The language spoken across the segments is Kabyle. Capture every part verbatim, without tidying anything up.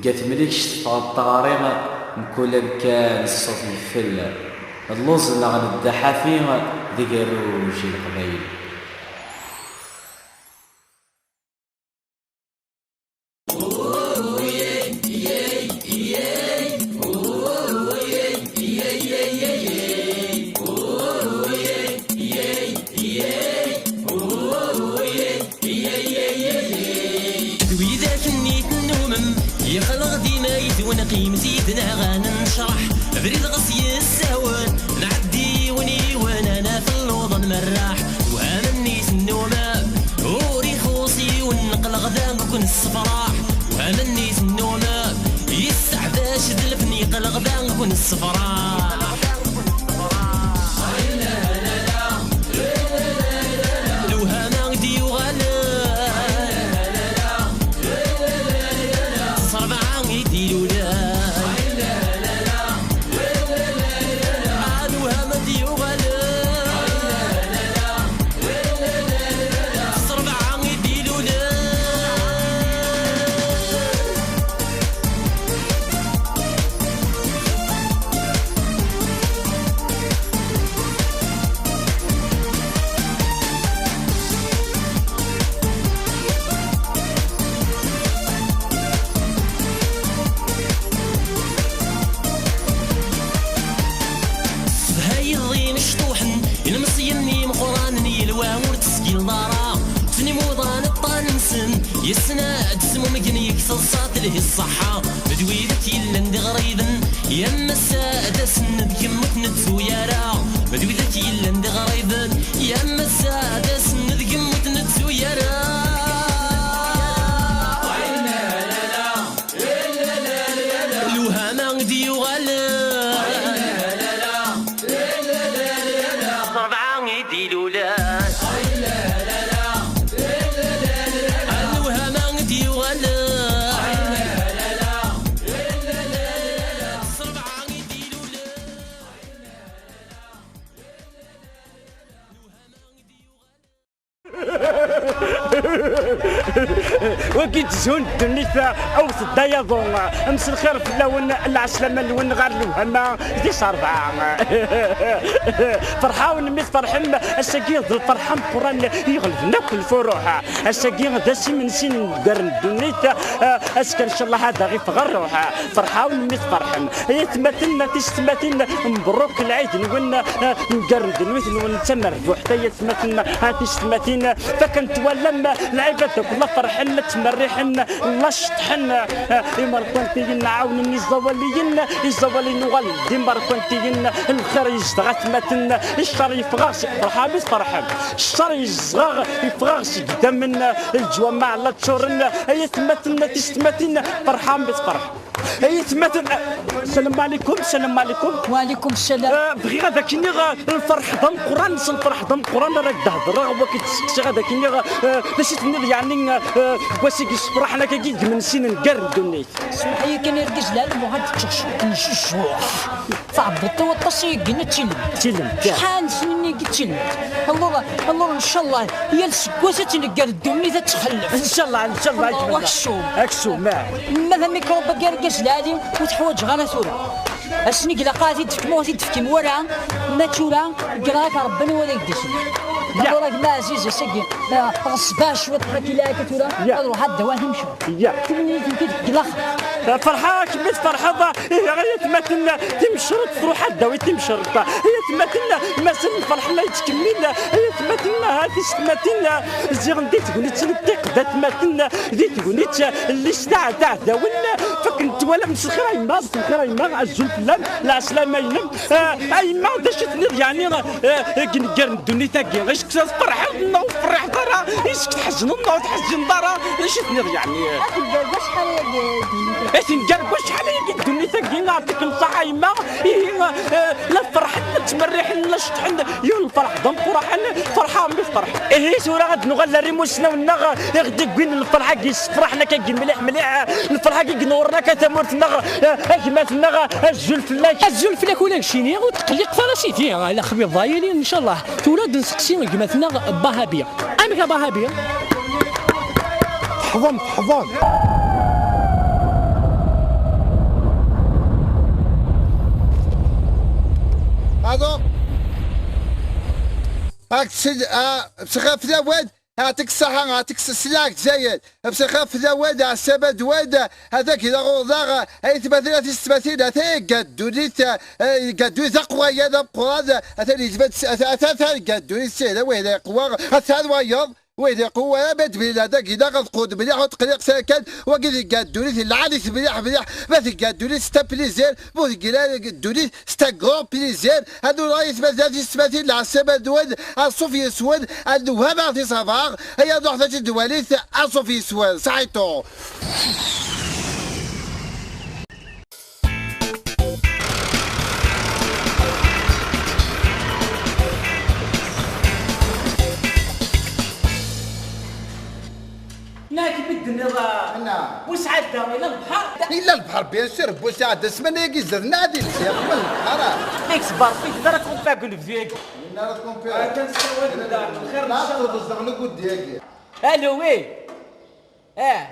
Deg At Mlikec teffeɣ-d teɣri, mkul amkan ṣṣut yeffel. Lluẓ-nneɣ nedda ḥafi d agerruj i Leqbayel. D widak-nni tennumem, yexleɣ dima yid-wen, qqimet yid-neɣ ad necreḥ abrid ɣas yessawel, nɛeddi yiwen yiwen ad naf luḍa nmerreḥ. Waham-nni tennumem, ur ixuṣ yiwen, neqleɣ da ur ken-ssefraḥ. Waham-nni tennumem, yesseḥdac d lfen, yeqleɣ da ur ken-ssefraḥ. Lewhama i d-yuɣalen, s rebɛa i d-ilulen. Lewhama i d-yuɣalen, s rebɛa i d-ilulen. Ssedhayeḍ imecṭuḥen, ilmeẓyen imeqqranen, yelwa ur tesgileḍ ara. Ttnimuḍan ṭṭan-nsen, yes-sen ad zmumgen, yekteḍ sa telhi ṣṣeḥḥa. D widak yellan d iɣriben, yam ass ad asen d kemm ur t-nettu ara. D widak yellan d iɣriben, yam ass ad asen d kemm ur t-nettu ara. Lewhama i d-yuɣalen, s rebɛa i d-ilulen. Lewhama i d-yuɣalen, s rebɛa i d-ilulen. Wagi d-zhun ddunit, awet-d ay aḍu. Mselxir fell-awen, lɛeslama-nwen ɣer lewhama di ṣṣerba. Ferḥawen mi tferḥem, ass-agi d lferḥ ameqqran iɣelben akk lfuruḥ. Ass-agi d ass imensi n gar n ddunit, azekka ncallah ad aɣ-iffeɣ rruḥ. Ferḥawen mi tferḥem. Ay atmaten, a tisetmatin, mebṛuk lɛid-nwen, nnger-d lwit-nwen d tamerbuḥt. Ay atmaten, a tisetmatin, fakken twalam lɛibad akk la ferḥen, la ttmerriḥen, la ceṭṭḥen. Imerkantiyen ɛawnen iẓawaliyen, iẓawaliyen uɣalen d imerkantiyen. Lxir yezdeɣ atmaten, ccer yeffeɣ-aɣ seg, ferḥa mi tferḥem. Ccer yezdeɣ, yeffeɣ-aɣ seg idammen, leǧwameɛ la ččuren. Ay atmaten, a tisetmatin, ferḥa mi tferḥem. Ay atmaten, salam ɛlikum, salam ɛlikum. Wa ɛlikum salam. Eh, bɣiɣ ad ak-iniɣ, eh, lferḥ d ameqqran, s lferḥ d ameqqran ara k-d-hedreɣ, wagi d-steqsiɣ ad ak-iniɣ, eh, d acu i tenniḍ, yeɛni, eh, deg wass-agi yessefraḥen akkagi deg imensi n nnger n ddunit? Smeḥ-iyi kan, argaz lɛali, bɣiɣ ad ččeɣ cwiṭ n jjuj. Tɛebbuḍ-t waṭas i yeggen d tilemt. Tilemt, ya. Acḥal n snin i yeggen d tilemt. Alors, alors, ncallah, yal seggas ad tt-negger ddunit ad txellef. Ncallah, ncallah, Allah, aksum. Aksum, ah. Ma d amikrub-agi, argaz lɛali, ur t-ḥwaǧeɣ ara tura. Ass-nni ilaq ad t-id-tefkem, ur t-id-tefkim wara, ma tura, ggreɣ-ak Rebbi anwa ara k-d-isellek. Ya. Alors, a gma ɛziz, ass-agi, ah, ɣeṣbeɣ cwiṭ, ḥaki lɛaka tura, ya, ad ruḥeɣ ad d-awiɣ timecreḍt. Ya. Timennit-nni deg laxer. Ferḥeɣ-ak mi tferḥeḍ, ihi ay atmaten, timecreḍt, truḥ ad d-tawi timecreḍt. Ay atmaten, mazal lferḥ la yettkemmil. Ay atmaten, ha tisetmatin, ziɣen di tegnit n ṭṭiq d atmaten, di tegnit n listaɛ d aɛdawen, fakken twalam s lxir a yemma, s lxir a yemma, azul fell-am, lɛeslama-inem. Ah, a yemma, d acu i tenniḍ, yeɛni, ah, deg nnger n ddunit-agi? Tferḥeḍ neɣ ur tferḥeḍ ara? Is-k tḥezneḍ neɣ ur tḥezneḍ ara? D acu i tenniḍ, yeɛni? Ad tenger deg wacḥal ayagi ddunit? Ad tenger deg wacḥal ayagi ddunit? Tagi, yeɛṭikem ṣṣeḥḥa yemma. Ihi, eh, la ferḥen, la ttmerriḥen, la ceṭṭḥen. Yiwen lferḥ d ameqqraḥen, ferḥeɣ mi tferḥ. Ihi tura ad nuɣal ar imusnawen-nneɣ i ɣ-d-iwwin lferḥ-agi, ssefraḥen akka-agi mliḥ mliḥ, lferḥ-agi inewwren akka tamurt-nneɣ, eh, a gma-tneɣ, azul fell-ak. Azul fell-ak ula d keččini, ur tqelliqet ara sidi, a la xbiḍ ḍayili, ncallah. Tura ad nseqsi gma-tneɣ Bahabi. Amek a Bahabi? Teḥḍem, teḥḍem. Pardon. Ak-, ah, bsixef d awal, ɛṭik ṣṣaḥa, ɛṭik s-, sla Lezzayer. Bsixef d awal, ɛessaba d wal, ad ak-ila ɣur-daɣ, ay tmatin, a tisetmatin, ata yegga ddunit, eh, yegga ddunit aqwayan ameqqran, atan yezba-d s-, ata, ata, ata yegga ddunit sihla, wahila yeqwa, ata wayeḍ, Wid iqewwa ama d mila dagi neɣ ad qud mliḥ ur teqliq s akan, wagi tegga ddunit lɛali-t mliḥ mliḥ, ma tegga ddunit c'est un plaisir, ma ur teggi ara ddunit c'est un grand plaisir. Ad nurar yetmaten tisetmatin lɛessaba-nwen, anṣuf yes-wen, ad newhem ar tisabaɣ, ay ad nuḥ taǧi ddwalit, anṣuf yes-wen, saḥitu. Nak mi d-tenniḍ, ah, Anna. Busɛadda, ila lebḥer? Ila lebḥer, bien sûr, Busɛadda, ssmana-agi zdat-neɣ ad ilsiɣ, ma lebḥer. Nekk s Barbi, d ara tkumpir deg unebdu-agi. Yenna ara tkumpir. Ah, kan s wawal n lxir n ccama. Alo, wi? Ah.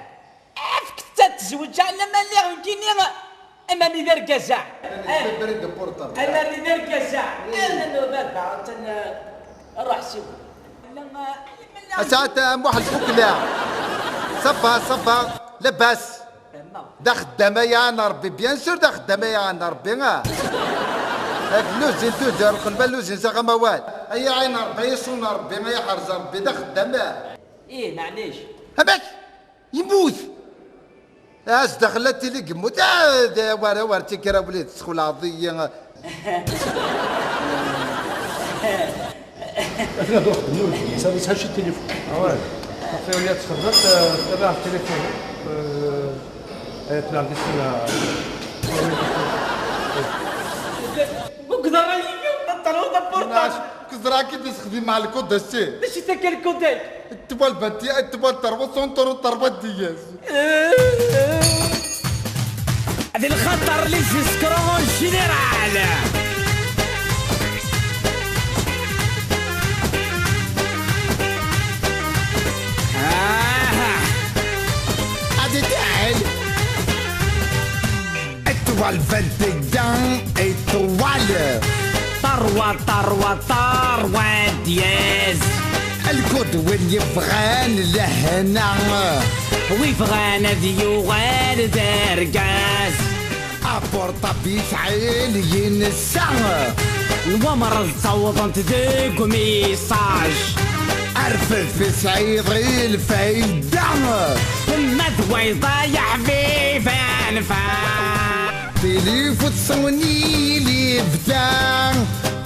Efk-tt ad tezweǧ, alamma lliɣ nekkini, alammi d argaz-a. Alammi d argaz-a. Alammi d argaz-a. Alammi d baba, atan, eh, ruḥ siwa. Alamma, alamma lliɣ. A Saɛid, a Muḥ Lfukla. Ça va, ça va, labas. Tamam. D axeddam aya n Ṛebbi, bien sûr, d axeddam aya n Ṛebbi, ah. Ak luzin tuder, qleb a luzin s axxam awal. Aya ɛin Ṛebbi, aya ṣun Ṛebbi, aya ḥerz Ṛebbi, d axeddam, ah. Ih, maɛlic. Amek? Yemmut! As daxel la tili yemmut. Ah, d awar, awar, tikkra wlid, tesxulɛeḍ-iyi. Aten ad ruḥ d nnuj, ça va s'acheter téléphone. Ah ouais. Après, au lieu de se faire, euh, tabaɛ téléphone. Euh, eh, tebɛed isem, euh, Ukḍer ay-, ukḍer ay-, ukḍer ay-, Kuẓra-k i d-issexdim mɛa lkuda-s. D acu-t akka lkuda-k? Ttwal banti, ttwal terwa, senṭuru terwa diyaz. D lxaṭer les escrocs en général. Ah. Ad d-tɛal. Étoile vingt et un, étoile. Tarwa, tarwa, tarwa, dièse. Lkud win yebɣan lehna. Wi bɣan ad yuɣal d argaz. Apurṭab yesɛa lyensa. Lwamer ad ttawḍent deg umisaj. Rfed fi sɛiḍ i lfayda. Ma d wayeḍ ay aḥbib anfa. Tilifu tsuni libda.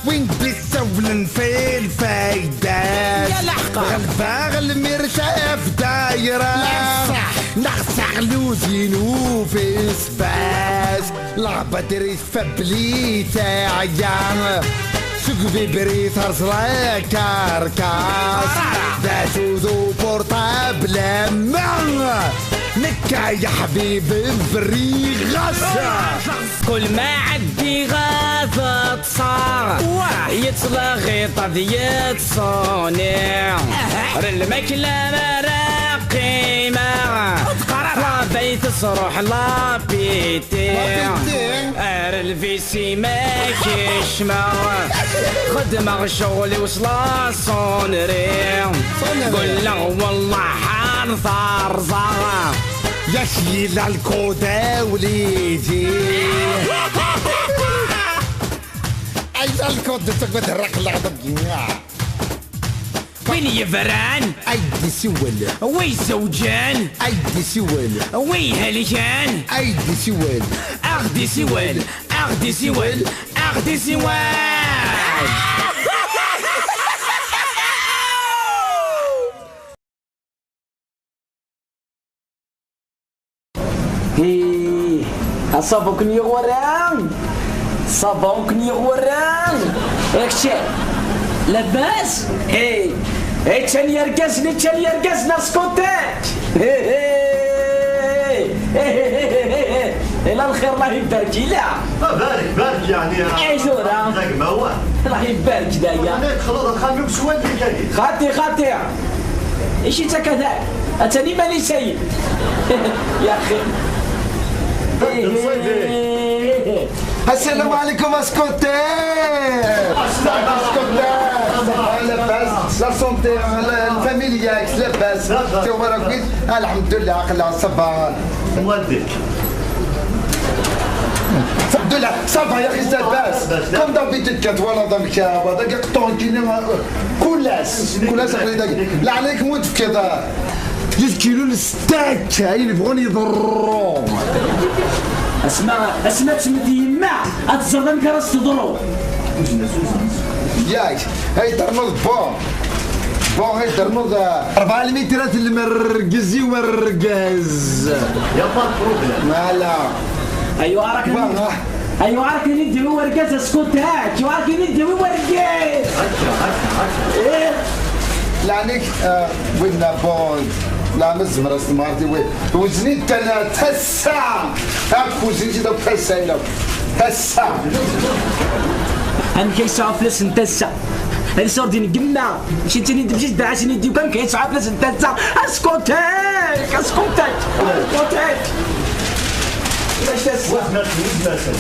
Win d-issawlen fi lfayda. Ya leḥqa. Ɣelbeɣ lmircaf dayra. Ya ṣṣeḥ. Neɣ saɣluz-inu fi sbas. Lɛebd-ri Fabli teɛya seg bibri terẓ la karkas. D acu d upurṭabl ama nekk ay aḥbib briɣ-as. Kul ma ɛeddiɣ ad ṭṭseɣ. Yettlaɣiṭ ad yettṣuni. Aha. Ar lmakla ara qqimeɣ. Ur teqqar ara. Labay tesruḥ lapiti. Lapiti. Ar lvisi ma kecmeɣ. Xedmeɣ ccɣel-iw s la sonnerie. Sonnerie. Gulleɣ wellah ar terẓa. Yak yella lkud a wlidi. Ay d lkud d tagmat raqleɣ deg. Win yebran. Ay d-isiwel. Wi zewǧen. Ay d-isiwel. Wi helken. Ay d-isiwel. Aɣ-d-isiwel. Aɣ-d-isiwel. Aɣ-d-isiwel. Hi, Ṣṣaba ur ken-yuɣ wara! Ṣṣaba ur ken-yuɣ wara! Akečč, labas? Hey, hey, ččan yergazen, ččan yergazen, askutek! Hey, hey, hey, hey, hey, hey, hey, hey, hey, ila lxir, Allah ibarek, ila! Ah, barek, barek, yeɛni, ah, ay tura! D agmawan. Allah ibarek, daya! Ana yexleḍ axxam-iw s walli-kagi. Xaṭi, xaṭi! Ici d takadar, attan iman-is ayi. Ya axi. Assalamu alaikum, askutek. Askutek. Labas, la santé, la, la famille, labas. Labas. Tiwara kwis, alhamdulillah, aql-aɣ, ça va. Mwaddik. Alhamdulillah, ça va, ya axi, ça va. Comme d'habitude, quand on a dans le cœur, voilà, tranquille, euh, كل ass، كل ass aql-i dagi. Laɛnaya-k, ma tefkiḍ yiwet kilo n steak, ayen bɣun yeḍru. Asma, asma tsemmet yemma, ad teẓreḍ amek ara s-teḍru. Yak, ay ternuḍ bon. Bon, ay ternuḍ, eh, rebɛa lmitrat n lmergez i wergaz. Y a pas de problème. Voilà. Aywa, ara kan. Bon, ah. Aywa, ara kan iddew wergaz, askutek. Aywa, ara kan iddew wergaz. Akka, akka, akka. Eh. Laɛnaya-k, eh, winna bon. La, ma tzemmer-as temɣart i wi. Wezn-it kan tassa. Akk wezn-it akk tassa, ila. Tassa. Amek ay sɛu fell-asen tassa? Ad iṣur din gemma. Mačči d tin i d-bjis dɛa sin i d-yukan kay sɛu fell-asen tassa. Askutek! Askutek! Askutek! Ulac tassa.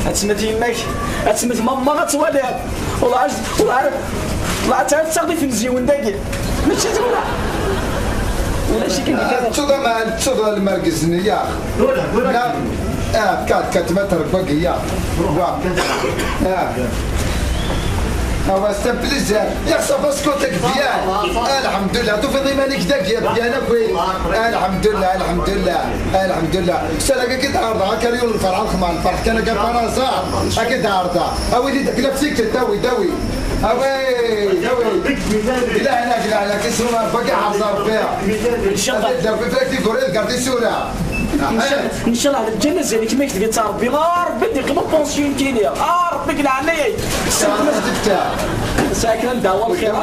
Ad tsemmet yemma-k, ad tsemmet mamma, ad twaliḍ. Ulac, ulac, ulac, ad taɣ di tenziwen dagi. Mačči tura. Ulac-ik. Ah, tettuḍ aman, tettuḍ lmergez-nni, ya. Tura, tura. Ah, quatre, quatre mètres, wagi, ya. Wa. Ah. Ah, ouais, c'est un plaisir. Ya, ça va, askutek, bien. Alhamdulillah, tufiḍ iman-ik dagi, bien, akk. Alhamdulillah, alhamdulillah, alhamdulillah. Ssala-k ad k-id-ɛerḍeɣ, a karyun lferḥ, a lxemar lferḥ, kan akka par hasard, ad k-id-ɛerḍeɣ. Awi-d-id akken afsiket, awi-d, awi. Awi, awi. Gla hna, gla hna, kisum Rebbi ad k-iḥrez Rebbi. Incallah. Ad d-nerfi frak tiguri deg ar tisura. Incallah, incallah, d lǧenna zalik ma yekteb-itt Rebbi. A Rebbi d-iqqim upansyun kini. A Rebbi, gla hna-k. Sɛiɣ kra n ddeɛwa lxir.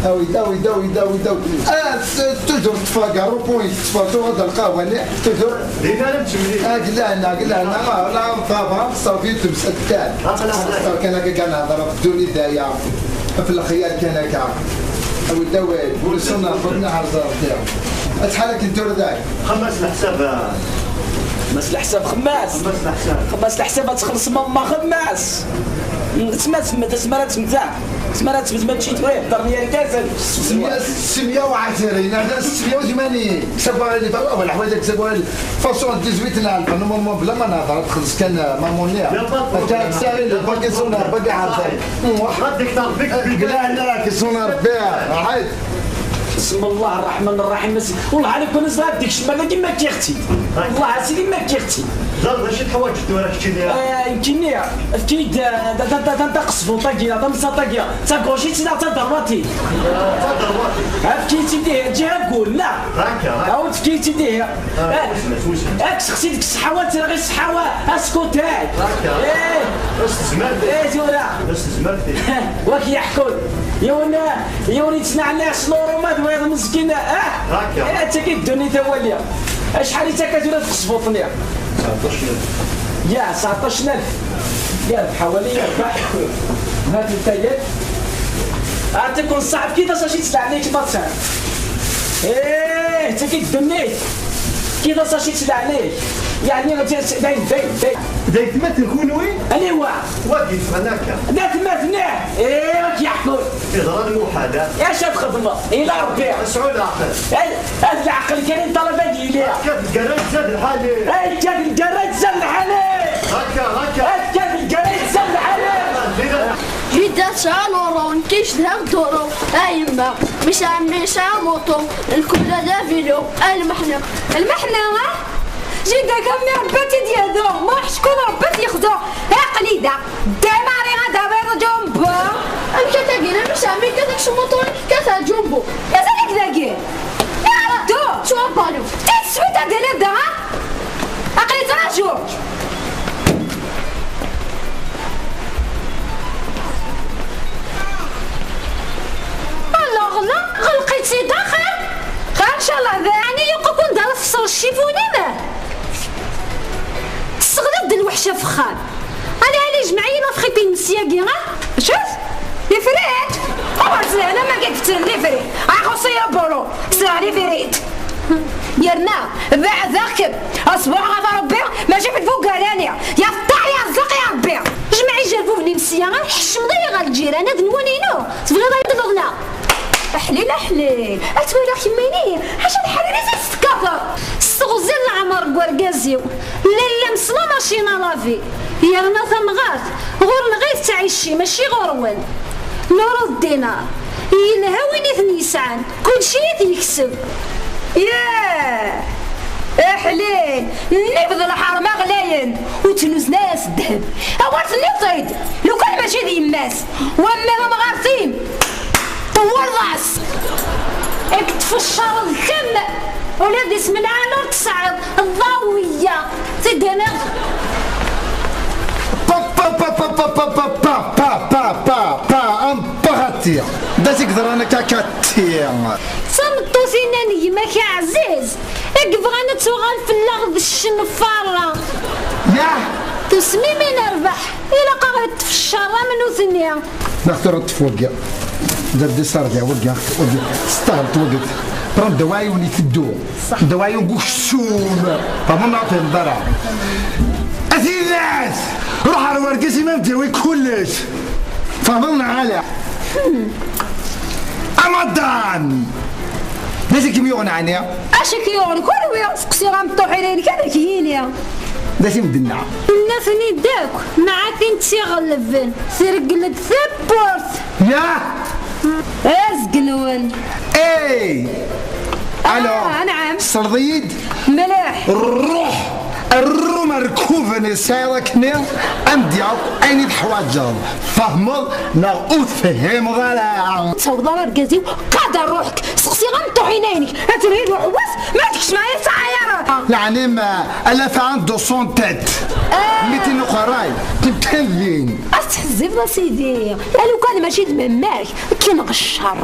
Awi-d, awi-d, awi-d, awi-d, awi-d. Ah, s-, toujours teṭṭef agaṛṛu, point, teṭṭef, tuɣ-d lqahwa-nni, toujours. Din ara nettemlil. Ah, glan, ah, glan, ah, la, ça va, ça va, temsal kan. Aql-aɣ da. Kan akka kan nehder ɣef ddunit daya, ɣef lexyal kan akka. Awi-d, awi-d, ur sunna, xedna ḥerẓ Rebbi. Acḥal akken tura dagi? Xemmas leḥsab, ah. Xemmas leḥsab, xemmas. Xemmas leḥsab. Xemmas leḥsab ad txelṣem, ma xemmas. Tma tsemmet, asmi ara tsemmet, ah. Asmi ara tsemmet, mačči tura, heddren yergazen. Semya, semya u ɛecrin, neɣ semya u tmanyin. Kseb ɣer lfal, wa leḥwayeǧ kseb ɣer lfal. Façon dix-huit n ɛelf, normalement, bla ma nehder, ad txelṣ kan, euh, ma monnaie. Akka, tesɛa le paquet sonore, paquet ḥerṣan. Ɣaddik Rebbi. Glan, la, ki sonore, bien, right. بسم الله الرحمن الرحيم. Wellah, ala kun ẓriɣ dik ccmala dima kkiɣ-tt-id. Wellah, a sidi ma kkiɣ-tt-id. Ẓer d acu teḥwaǧeḍ tura keččini? Eh, nekkini, efk-iyi-d, eh, da, da, da, da, taqesbuṭ-agi, tamsaṭ-agi, d tagucit neɣ d taderwaṭit? Eh, d taderwaṭit. Efk-iyi-tt-id ihi, ǧǧiɣ agul, neɣ? Akka, akka. Aw, efk-iyi-tt-id ihi. Ah, eh, wissen, wissen. Ad k-sexsi deg ṣṣeḥḥa-w, ad tt-rɣ i ṣṣeḥḥa-w, askutek. Akka. Eh. As tezmert. Eh, tura. As tezmert. Wak yeḥkun. Yiwen, eh, Yiwen yettnaɛnaɛ s luruma d wayeḍ meskin, ah! Akka. Eh, d tagi ddunit a wali. Acḥal i d takka tura tqesbuṭ-nni? Tseɛṭac alef. Ya, tseɛṭac alef. Ya, ḥawali yerbeḥ. Hadi tayet. Ɛṭikum ṣṣaḥ, kif asaci-tt leɛnaya-k, ma tesɛiḍ. Eh, d tagi ddunit. Kif asaci-tt leɛnaya-k. Yeɛni, dayen, dayen, dayen. D aytmaten kunwi? Aniwa? Wagi yeffɣen akka. D atmaten-ih. Eh, ad k-yeḥkun. Yeḍra lmuḥal, ah. Acu ad txedmeḍ? Ila Rebbi. Sɛu leɛqel. Ad, ad leɛqel kan i ṭṭalaba d-yili. Akka tgerra yezzad lḥali. Akka tgerra yezzad lḥali. Akka, akka. Akka tgerra yezzad lḥali. Jida tesɛa luṛu, nekk cedhaɣ dduru. A yemma, mecɛa, mecɛa muṭu, lkula d avilu, a lmeḥna. Lmeḥna, ah? Jida, kammi Rebbi ad t-id-yehdu, ma ḥecku Rebbi ad t-yexzu. Aql-i da. Dayma riɣ ad awiḍ ǧumbu. Amek a tagi? La mecɛa mi kkat akcum uṭul, kkat ar ǧumbu. Mazal-ik dagi? Iɛreḍ dur. Tu as pas lu. Tout de suite à délai de, hein? Aql-i ttrajuɣ. Alors là, ɣelqit-id axir. Xir, ncallah, d ɛni yuq akk anda ara tefṣel ccifun-im? Tesseɣli-d lweḥc ɣef uxxam. Ala, ala, jmeɛ-iyi lafriti-inem syagi, ah? Acu? Lifrit? Awer s lehna ma gagten lifrit. Axuṣi ya buru. Sɛa lifrit. Yerna, beɛdeɣ-kem. Aṣbuḥ ɣef Rebbi, mačči ɣef lfugar-ani. Ya feṭṭaḥ, ya rzaq, ya Rebbi. Jmeɛ ijerbuben-im sya, ah? Ḥeccmeḍ-iyi ɣer lǧiran, ad nwun inu. Tebɣiḍ ad yi-d-tleḍ neɣ? Aḥlil, aḥlil, ad twaliɣ kemmini, ḥaca lḥarir i s-tekkateḍ. S teɣzi n leɛmer n wergaz-iw, lalla-m s la machine à laver, yerna tamɣart ɣur-neɣ i tettɛici, mačči ɣur-wen. Nuruddin, yelha win i ten-yesɛan, kulci i t-yekseb. Yah! Aḥlil, nnif d lḥerma ɣlayen, ur ttnuzen ara s ddheb. Awer tenniḍ-t-id, lukan mačči d yemma-s, wamma d amɣar-tim, tewwreḍ-as. Ad k-tfeccareḍ kemm, ula d isem lɛali ur tesɛiḍ, ḍawiya, tegneḍ. Pa, pa, pa, pa, pa, pa, pa, pa, pa, pa, pa, pa, am pahati. D acu i yeḍran akka, Kati? D tameṭṭut-inna n gma-k aɛziz i yebɣan ad tuɣal fell-aɣ d ccenfara. Yah! Tusmim i nerbeḥ, ilaq-aɣ ad tfeccer am nutni. Neɣ tura ṭṭef wagi. D adisar da wagi, wagi. Testaɣelt wagi. Pran dawai wen iteddu. Dawai n uksum. Pamon neɣ tendara. A tinas! Ruḥ ar wergaz imam d-yawi kullec. Fahmeḍ neɣ ala? Amaḍan! D acu i kem-yuɣen ɛni? Acu i k-yuɣen kunwi? Seqsi amṭuḥ-inek ad ak-yini. D acu i m-d-tenna? Tenna-ten-id akk, mɛa tin tt-iɣelben, treggel-d tawwurt. Yah! Azgen-wen. Ey! Alors, ah, anɛam. Tesleḍ-iyi-d? Mliḥ. Ruḥ, rrum rkuben i sɛiḍ akkenni, am d-yaɣ ayen i teḥwaǧeḍ. Tfehmeḍ neɣ ur tefhimeḍ ara? Ur tessawḍeḍ ara argaz-iw, qader ruḥek, seqsi amṭuḥ-inna-inek, ad telhiḍ uḥewwas, ma tekcem ara ttɛayar. Leɛnim, ala fɛan d uṣuntet. Ah. Mitin uqerray, qqim kan din. Ad tettḥezzibeḍ a sidi, a lukan mačči d memma-k, ad k-ineɣ ccer,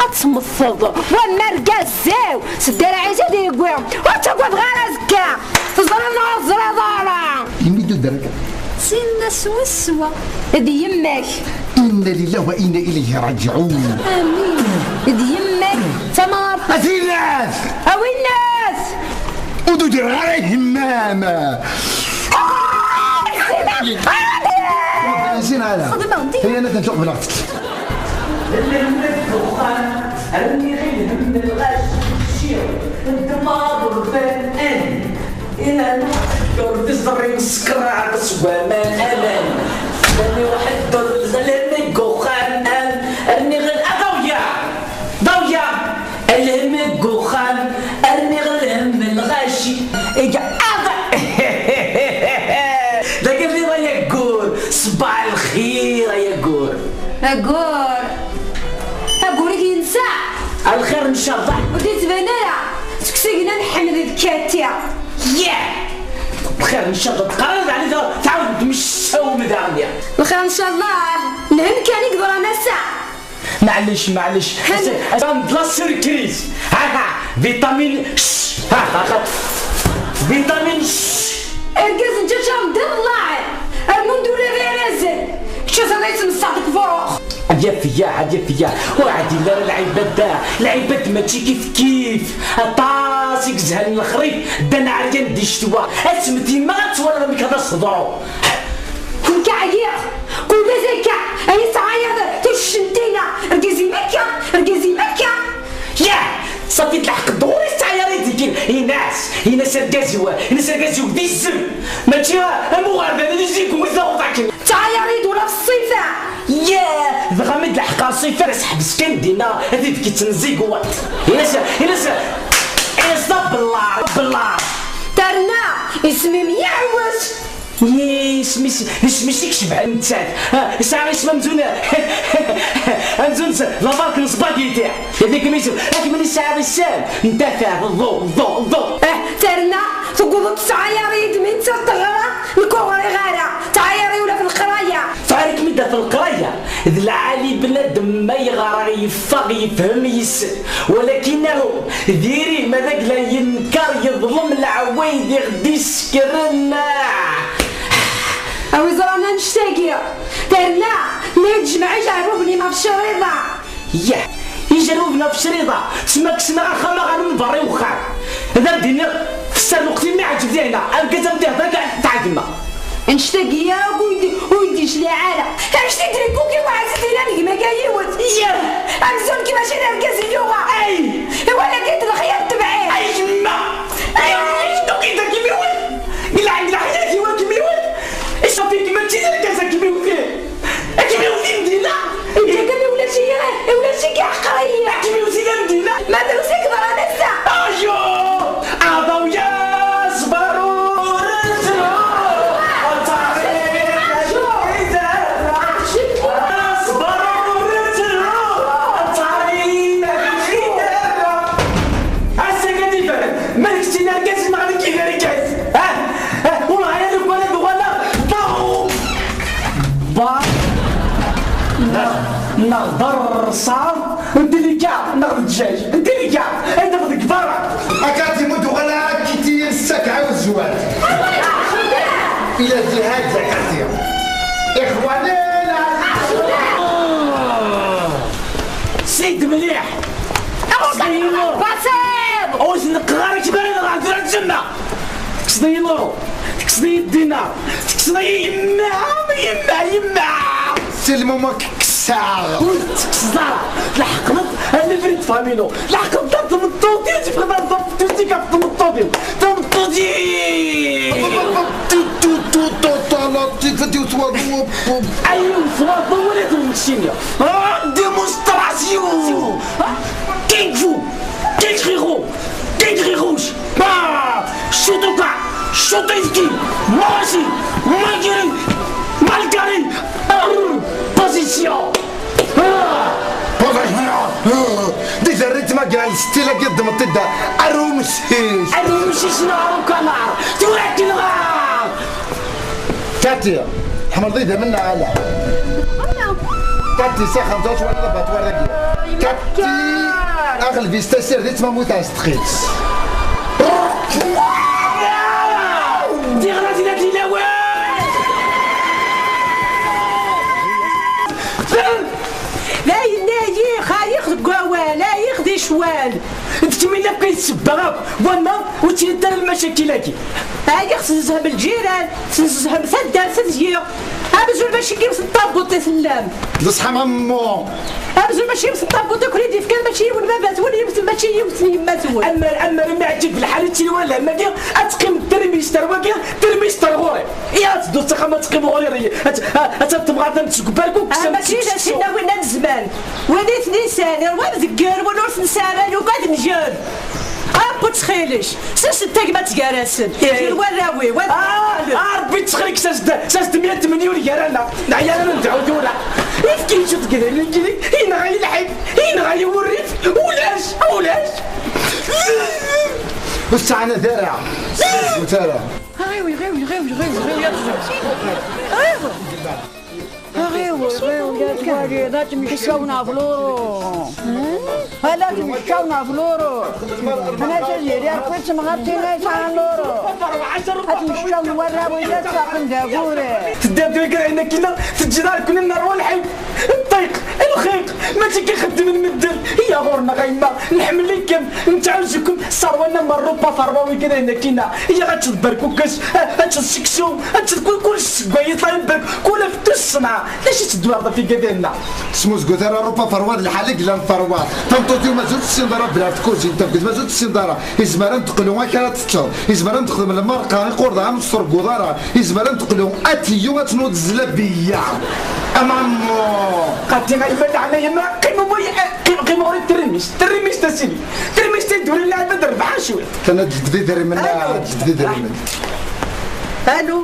ad temmteḍ. Wamma argaz-iw, s ddreɛ-is i d-yewwi, ur ttagadeɣ ara azekka. Teẓriḍ neɣ ur teẓriḍ ara? Imi d-udrek. Sin-nnes wis wa. D yemma-k. Inna lillahi wa inna ilayhi rajiɛun. Amin. D yemma-k, tamart. A tinas! A winnas! Ur d-udireɣ ara yemma-m. Xedmeɣ-d. Hiya, natan tuqbel-aɣ-tt. Lehmad deg uxxam, rniɣ i lhemm n lɣaci, ččiɣ, ddmeɣ aḍebban, an. Ina ur d-iẓerri msekṛaɛ seg waman, aman. Lami waḥed ur d-iẓerri deg uxxam, an. Rniɣ, a dawya! Dawya! Lhemm deg uxxam, rniɣ lhemm n lɣaci. Iga, aḍ-, dagi rniɣ ay aggur, ṣbaḥ lxir ay aggur. Aggur, aggur-ik yensa. A lxir ncallah. Ur d-yettban ara seg usigna n Ḥmed d Kati. Yah! Lxir ncallah, teqqar-d ɛni ta-, tɛawed tmecčawem daɣen. Lxir ncallah, lhemm kan i yeḍran ass-a. Maɛlic, maɛlic. Ass-, ass-, ass-, de la surprise. Ha, ha, vitamine C. Ha, ha, ha. Vitamine C. Argaz n ǧaǧa d iḍellaɛen. Rnu d ula d arazen. Kečč ur telliḍ tmessaḍ deg berruq. Ad yaf ya, ad yaf ya. Ur ɛdil ara lɛibad da. Lɛibad mačči kif kif. Aṭas i yezhan lexrif. Ddan ɛeryan di ccetwa. Asmet yemma ad twaliḍ amek ad as-teḍru. Nekk ɛyiɣ. Kul d azekka ay yettɛayad tuccent-ina. Argaz-im akka, argaz-im akka. Yah! Ṣafi d lḥeqq d ɣur-i tettɛayar-iyi-d deg-i. Ini-as, ini-as argaz-iw, ini-as argaz-iw d izem. Mačči am uɣerban d izigu i taɣeḍ akken. Tettɛayar-iyi-d ula f ṣṣifa. Yah! Dɣa mi d lḥeqq ar ṣṣifa, seḥbes kan dinna, ad t-id-keččen zigu. Ini-as, ini-as, ini-as d abellar, abellar. Terna, isem-im yiɛwes. Isem-is, isem-is i icebḥen nettat. Ha, yesɛa isem amzun, amzun s la marque n spaghetti. Yaddi-kem isem, akken yesɛa isem n tafat, ḍu, ḍu, ḍu. Eh, terna, tewweḍ-d tettɛayar-iyi-d mi nettat teɣra, nekk ur ɣriɣ ara. Tettɛayar-iyi ula f leqraya. Tettɛayar-ikem-id ɣef leqraya. D lɛali bnadem ma yeɣra yeffeɣ yefhem yes-, walakin ahu, diri ma d agla yenker yeḍlem leɛwayed i ɣ-d-isekren. A wi ẓran annect-agi, terna ma yejmeɛ ijerruben-im ɣef ccriḍa. Yah, ijerruben ɣef ccriḍa, tma kksen-aɣ axxam-a ɣer lberra i uxxam. Ad am-d-iniɣ, tessaruqt-im iɛǧeb dihna, argaz am dihda tɛegma. Annect-agi akk ur yi-d-, ur yi-d-yecliɛ ara. Annect i d-rekkuki waɛzet yellan gma-k a yiwet. Yah! Amzun-k mačči d argaz i yuɣa. Ay! Iwala-k-id lexyal tebɛid. Ay yemma! Ay, ay, tuki d akimiwel! Gla, gla, ḥyaki wa akimiwel! Iṣafi-k mačči d argaz akimiwel! Akimiwel i Mdina! Iǧǧa-k akimiwel aci, iwla-k iḥqer-iyi! Akimiwel i Mdina! Ma drus i yeḍran ass-a! Ayo! Aḍaw ya ṣṣber ur ttru! Aṭaḥi acu i terra! Ṣṣber ur ttru! Aṭaḥi acu i terra! Ass-agi ad iban ma d kečč i d argaz neɣ nekk i d argaz! Ah! Ah! Ur ɣaya deg wala d wala! Baw! Ba! Neɣ, neɣ d rrṣaḍ n tilika, neɣ d ddjaj n tilika, ay d deg berra! Akati mu d-uɣal ara kiti sak ɛawed zwal. Ila jihad zakati. Ixwanen. Srid mliḥ. Srid. Ur s-neqqar ara kbara neɣ ɛedra tsemma. Tekkseḍ-iyi luṛu, tekkseḍ-iyi ddinar, tekkseḍ-iyi yemma, yemma, yemma! Si lmuma k-kkseɣ! Ur tekkseḍ ara! Tleḥqeḍ a Lefrid Famino! Tleḥqeḍ d tmeṭṭut-iw, tebɣiḍ ad tafeḍ tusik ɣef tmeṭṭut-iw! Tameṭṭut-iw! Tu, tu, tu, tu, tu, la, tifat-iw twaḍu. Ay, twaḍu wala d lmekcini! Ah, démonstration! Kung fu! Kung fu! Kung fu! Bah! Shotokan! Shotokan! Marashi! Malgiri! Malgiri! Position! Position! Di zerrit ma gral style-agi d-meṭṭi-d arumsis! Arumsis neɣ arukanar! Tura akken dɣa! Kati, tḥemmleḍ idammen neɣ ala? Kati, saxemt ur twalaḍ abatwar-agi. Kati, aɣ lbis tasirt di tmamut ɛezdeq-itt. Tiɣratin ad ilawen! D ayen ayiɣ, ayiɣ deg wawal, ayiɣ di ccwal. D kemm i akk i d ssebba akk, wama ur ttili ara lmacakil-agi. Ayiɣ tnezzhem lǧiran, tnezzhem taddart d yiɣ. Amzun mačči yiwet n tabuṭ i tellam. D ṣṣeḥ a Mammu. Amzun mačči yiwet n tabuṭ i ken-id-ifkan, mačči yiwen baba-twen, yiwet, mačči yiwet n yemma-twen. Ammer, ammer imi ɛǧib lḥal i ttili wala lhem-agi, ad teqqim termist ar wagi, termist ar ɣur-i. I ad tedduḍ s axxam ad teqqimeḍ ɣur-i, ad, ad, ad temɣart ad tezgber kuk. Ah, mačči d acu-nni win n zzman. Win i ten-isan, irwa deg yiwen ur t-nesɛi ara, nugi ad njer. Akk ttxil-k, sers-d tagmat gar-asen, eh, gar warraw-iw, ad ah, ah, Rebbi ttxil-k, sers-d, sers-d mya tmenya ur gar-aneɣ. Neɛya ara nedɛu tura. Efk-iyi-d cwiṭ n yidrimen, yenɣa-yi lḥif, yenɣa-yi wurrif, ulac, ulac. Ur ttɛanad ara, ur ara. Ɣiwel, ɣiwel, ɣiwel, ɣiwel, ɣiwel, ɣiwel. Ɣiwel, ɣiwel, la twaliḍ, ad temmecčawen ɣef luru. Ala temmecčawen ɣef luru. Ana Tiziri, akk d temɣartin ay sɛan luru. Ad temmecčawen warraw-is, ad saqen d aguri. Teddiḍ deg ayen akkin, teǧǧiḍ-aɣ-ken nerwa lḥif. Ṭṭiq, lxiq, mačči akka i xeddmen medden. Iya ɣur-neɣ a yemma, nḥemmel-ikem, nettɛuzzu-kem, sserwan am rrupa terwa wigi d ayen akkin. Iya ad teččeḍ berkukes, ad teččeḍ seksu, ad teččeḍ kul, kul seg wayen yeṭṭayen berk, kul ɣef tusna. D acu i tedduraḍ ɣef iga dinna? Smuzgut ara rrupa terwa d lḥal i yellan terwa. Tameṭṭut-iw mazal tessineḍ ara belɛet tkuzint, tafgit mazal tessineḍ ara. Izmer ad n-teqlu akken ara teččeḍ. Izmer ad n-texdem lmerqa iqurḍa am ur s-tregguḍ ara. Izmer ad n-teqlu atiyu ad tnuḍ zlabiyya. A Mammu! Qaddi a yemma leɛnaya-m, qqim ɣur-i, qqim, qqim ɣur-i termist, termist a sidi. Termist i d-uri lɛibad rebḥa cwiṭ. Kana ǧǧet-d idrimen, ǧǧet-d idrimen. Anu?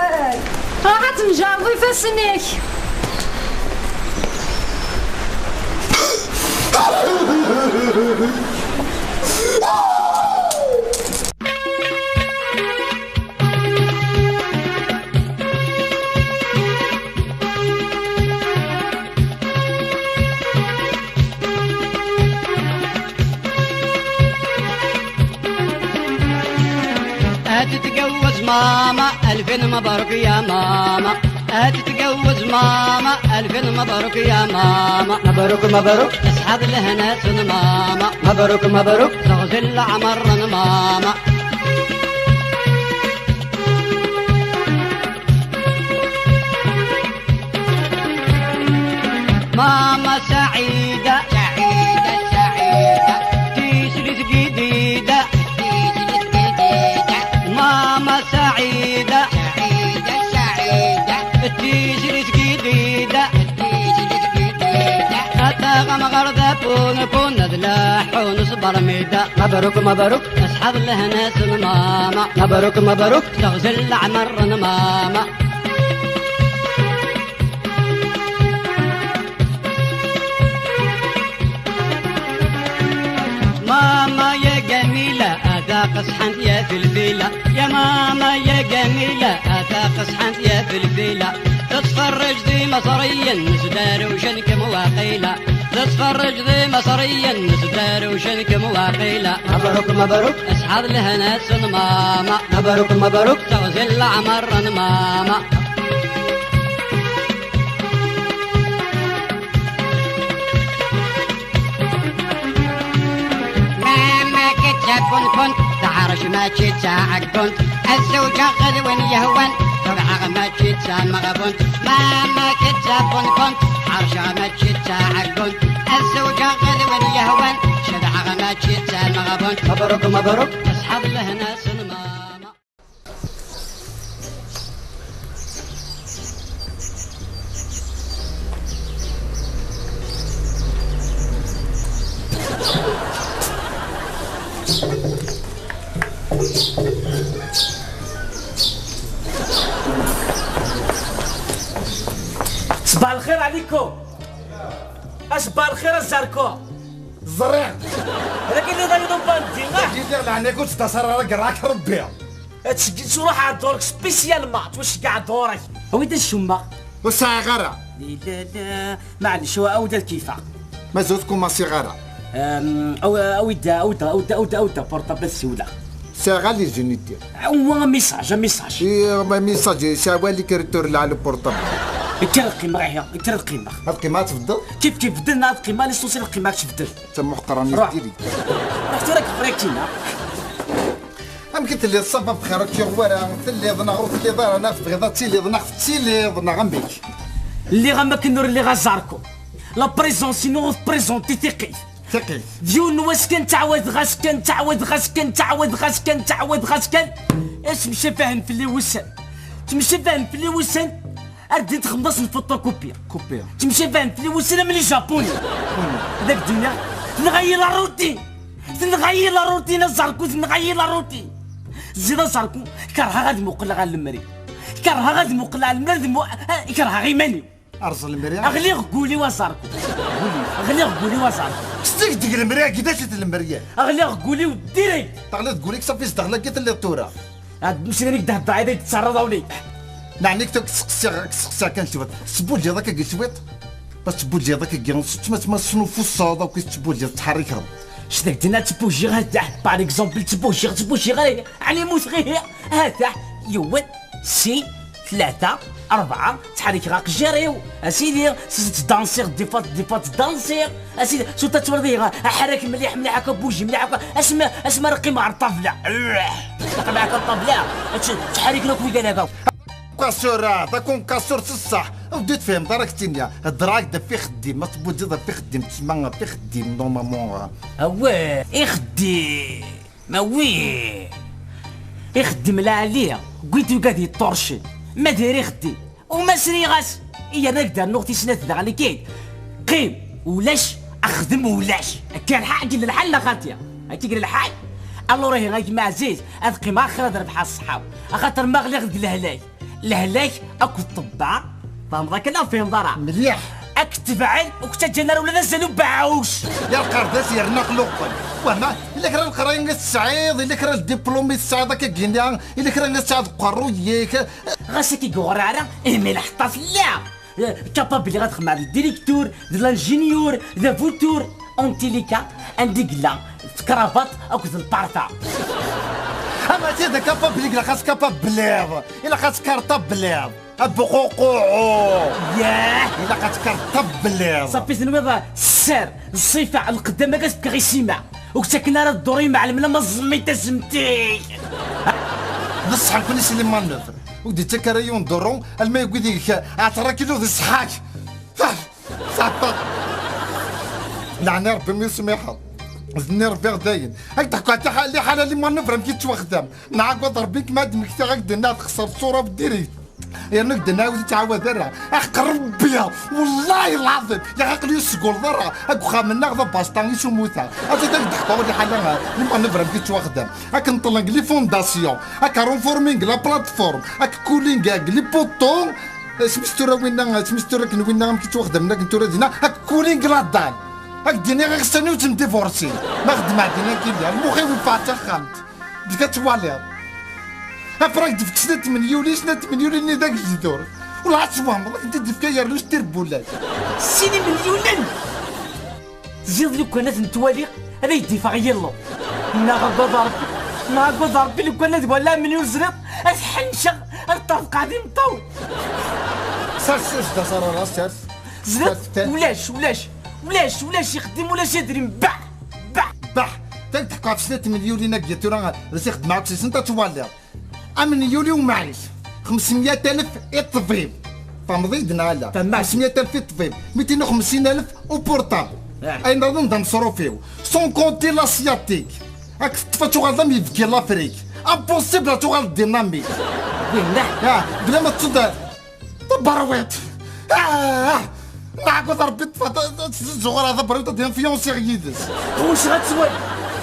awal. Ruḥ ad tnejreḍ ifassen-ik. أتتجوز ماما، ألفين مبروك يا ماما. أتتجوز ماما، ألفين مبروك يا ماما. مبروك، مبروك. أصحاب الهنا سن ماما. مبروك، مبروك. تغزل عمر ماما. ماما سعيدة، سعيدة، سعيدة. تيسلت جديدة، تيسلت جديدة. ماما سعيدة، سعيدة، سعيدة. تيسلت جديدة، تيسلت جديدة. أتاغم غرد بون بون ذلحون صبر ميدا. مبروك، مبروك. أصحاب الهنا سن ماما. مبروك، مبروك. تغزل عمر ماما. ماما يا جميلة، هذا قصحن يا فلفيلة. يا ماما يا جميلة، هذا قصحن يا فلفيلة. تتفرج ذي مصريا، نزدار وشنك مواقيلة. تتفرج ذي مصريا، نزدار وشنك مواقيلة. مبروك، مبروك. أصحاب الهنا سن ماما. مبروك، مبروك. تغزل عمر ماما. ماما كتسا كنت كنت، تعرش ما تشتسا عقنت. الزوجة غد وين يهوان، تبعغ ما تشتسا مغبنت. ماما كتسا كنت كنت، عرشة ما تشتسا عقنت. الزوجة غد وين يهوان، شبعغ ما تشتسا مغبنت. مبروك، مبروك. أصحاب الهنا سن ماما. صباح الخير عليكم. اش صباح الخير الزركو. ẓriɣ. هذاك اللي ضايدو باندي. Gidiɣ leɛnaya-k ur ttḍasar ara, yerɛa-k Rebbi. Ad tceggɛeḍ tura ad ddureɣ spécialement, ad tceggɛeḍ tura. Awi-d acemma. Ur sɛiɣ ara. Di da da. Maɛlic, awi-d ad kifeɣ. Mazal ur tkumaṣiɣ ara. Awi-d, awi-d, awi-d, awi-d, awi-d portable ad ssiwleɣ. Sɛiɣ les unités. Awi un message, un message. I, un message, sɛiɣ wali kir turla le portable. Kker ad qqimeɣ, ihi, kker ad qqimeɣ. Ad qqimeɣ ad tbeddeḍ? Kif kif bedden ad qqimeɣ, l'essentiel ad qqimeɣ ad tbeddeḍ. Tamuḥqranit diri. Ruḥ tura kif rikina. Amek i telliḍ, ça va bxir, ur k-yuɣ wara, telliḍ neɣ ur telliḍ ara, neɣ tebɣiḍ ad tiliḍ, neɣ tettiliḍ, neɣ amek? Lliɣ am akken ur lliɣ a Zarko. La présence-inu ur tprésenti tiqit. Tiqit. D yiwen n wass kan ttɛawadeɣ-as kan, ttɛawadeɣ-as kan, ttɛawadeɣ-as kan, ttɛawadeɣ-as kan. Ttemcafahen fell-i wussan. Ttemcafahen fell-i wussan. Ar d-txedmeḍ-asen photocopie. Copie. Ttemcafahen fell-i wussan am les japonais. D ak-d-iniɣ, tenɣa-yi la routine. Tenɣa-yi la routine a Zarku, tenɣa-yi la routine. Ziḍ a Zarku, kerheɣ ad muqleɣ ɣer lemri. Kerheɣ ad muqleɣ ɣer lemri, ad mu-, eh, kerheɣ iman-iw. Rẓ lemri. Ɣliɣ deg wul-iw a Zarku. Ɣliɣ deg wul-iw a Zarku. Seg deg lemri-agi d acu-t lemri-a? Ɣliɣ deg wul-iw direct. Teɣliḍ deg wul-ik, safi zdeɣ lagi telliḍ tura. Ad msinan-ik d-heddreɣ, ad d-tesserreḍ awli. Neɛni-k tuk seqsiɣ, seqsiɣ kan cwiṭ. Tettbuǧiḍ akka gi cwiṭ? Bas tettbuǧiḍ akka gi, ma, ma tesnufuseḍ akk i tettbuǧiḍ, tettḥerrikeḍ. Cdak dinna ttbujiɣ, hata, par exemple, ttbujiɣ, ttbujiɣ, eh, ɛni mmuteɣ ihi? Hata, yiwen, sin, tlata, rebɛa, ttḥerrikeɣ aqejjir-iw. A sidi, s-, ttdansiɣ, des fois, des fois ttdansiɣ. A sidi, surtout ad twaliḍ ihi, aḥerrak mliḥ, mliḥ akka, buji mliḥ akka. Asma, asma ara qqimeɣ ɣer ṭṭabla. Qqimeɣ ɣer ṭṭabla. Tt-, ttḥerriken akk widak akka. Kasur, ah, d akunkasur s ṣṣeḥ. Ur d-tefhimeḍ ara, k-ttiniya. Heddreɣ-ak-d ɣef ixeddim, ma tbuǧiḍ ɣef ixeddim, tesma ɣef ixeddim, normalement. Awah, ixeddim. Ma wi. Ixeddim lɛali, wwin-t ugad yeṭṭurcen. Ma diri ixeddim. Uma sriɣ-as. Yerna ak-d-rnuɣ tis snat daɣen, ikid. Qqim, ulac, axdem ulac. Akka lḥal, akka lḥal, la xaṭi. Akka lḥal. Alors ihi, a gma ɛziz, ad qqimeɣ axir ad rebḥeɣ ṣṣeḥḥa-w. Axaṭer ma ɣliɣ deg lehlak. Lehlak akked ṭṭebba, tfehmeḍ akka neɣ tfehmeḍ ara? Mliḥ. Ad k-tebɛen, ur k-ttaǧǧan ara ula d azal ubeɛɛuc. Ya lqerdas yerna aqluqel. Wah, ma, yella kra n leqraya i tesɛiḍ, yella kra n diplôme i tesɛiḍ akka gini, yella kra i tesɛiḍ deg uqerruy-ik. Ɣas akka i yuɣer ara, imi lḥeṭṭa fell-aɣ. Eh, capable ad xedmeɣ d directeur, d l'ingénieur, d avutur. En tous les cas, anda i yella, d kravat akked lparta. Ama ti d capable, ilaq ad tkapabliḍ, ilaq ad tkartabliḍ, a buququɛu. Yah! Ilaq ad tkartabliḍ. Safi tenwiḍ sser, ṣṣifa, lqeddam, ad as-fkeɣ isima. Ur k-ttaken ara dduṛ imɛelmen ama ẓẓemmi tazemtit. D ṣṣeḥ nekkni si les manœuvres. Ur d-ittak ara yiwen duru, alma yewwi deg-k ɛecra kilu di ṣṣeḥḥa-k. Ah! Ṣafa! Leɛna Rebbi mi smiḥeḍ. D nni Rebbi dayen. Ad d-ḥkuɣ liḥala les manœuvres amek i ttwaxdam. Nɛagad Rebbi kem ad d-mmektiɣ ad d-nniɣ texṣer ṣṣura direct. Yerna ad d-nɛawed ur ttɛawad ara. Aḥeqq Rebbi! Wallahi lɛaḍim! Yak aql-i ur sguleḍ ara. Deg uxxam-nneɣ d abasṭa i sumuta. Ad d-ḥkuɣ liḥala les manœuvres amek i ttwaxdam. Ad k-nṭellen les fondations. Ad k-renforming la plateforme. Ad k-cooling les poteaux. Isem-is tura winna, isem-is tura akken winna amek i ttwaxdamen akken tura dinna, ad k-cooling la dalle. Ad k-d-iniɣ iɣsan-iw ttemdivorsin. Ma xedmeɣ dinna killa, lmux-iw yeffeɣ d taxxamt. Deg ad twaliḍ. Après ad k-d-fk snat tmenyulin, snat tmenyulin-nni d agejdur. Ur la ad twehmeḍ, ad k-d-ifka yernu s tirbullat. Sin imelyunen! Ziḍ lukan ad ten-twaliɣ, ad ak-d-ifeɣ yillu. Neɣ agad Rebbi, neɣ agad Rebbi lukan ad walaɣ melyun zriḍ, ad ḥenceɣ, ad ṭṭerḍqeɣ d imeṭṭawen. Sers, sers, da sarara, sers. Zriḍ, sers, sers. Ulac, ulac, ulac, ulac ixeddim, ulac idrim, bah, bah. Bah, tak teḥkuɣ ɣef snat tmenyulin-agi tura, d as ixeddem ɛad sisent ad twaliḍ. Amenyul-iw maɛic, xemsmya alef i ṭṭbib. Tfehmeḍ-iyi-d neɣ ala? Fehmeɣ. Xemsmya alef i ṭṭbib, mitin u xemsin alef u portable. Ah. Ayen nniḍen d ameṣruf-iw. Sans compter l'asiatique. Ad k-teṭṭef ad tuɣaleḍ am yibki n l'Afrique. Impossible ad tuɣaleḍ dynamique. Winna? Ah, bla ma tettuḍ Taberwiḍt! Ah! Neɛged Rebbi ṭṭef-, ṭṭef-, ṭṭef-, ẓuɣer taberwiḍt ad influensiɣ yid-s. Ɣucceɣ ad twali.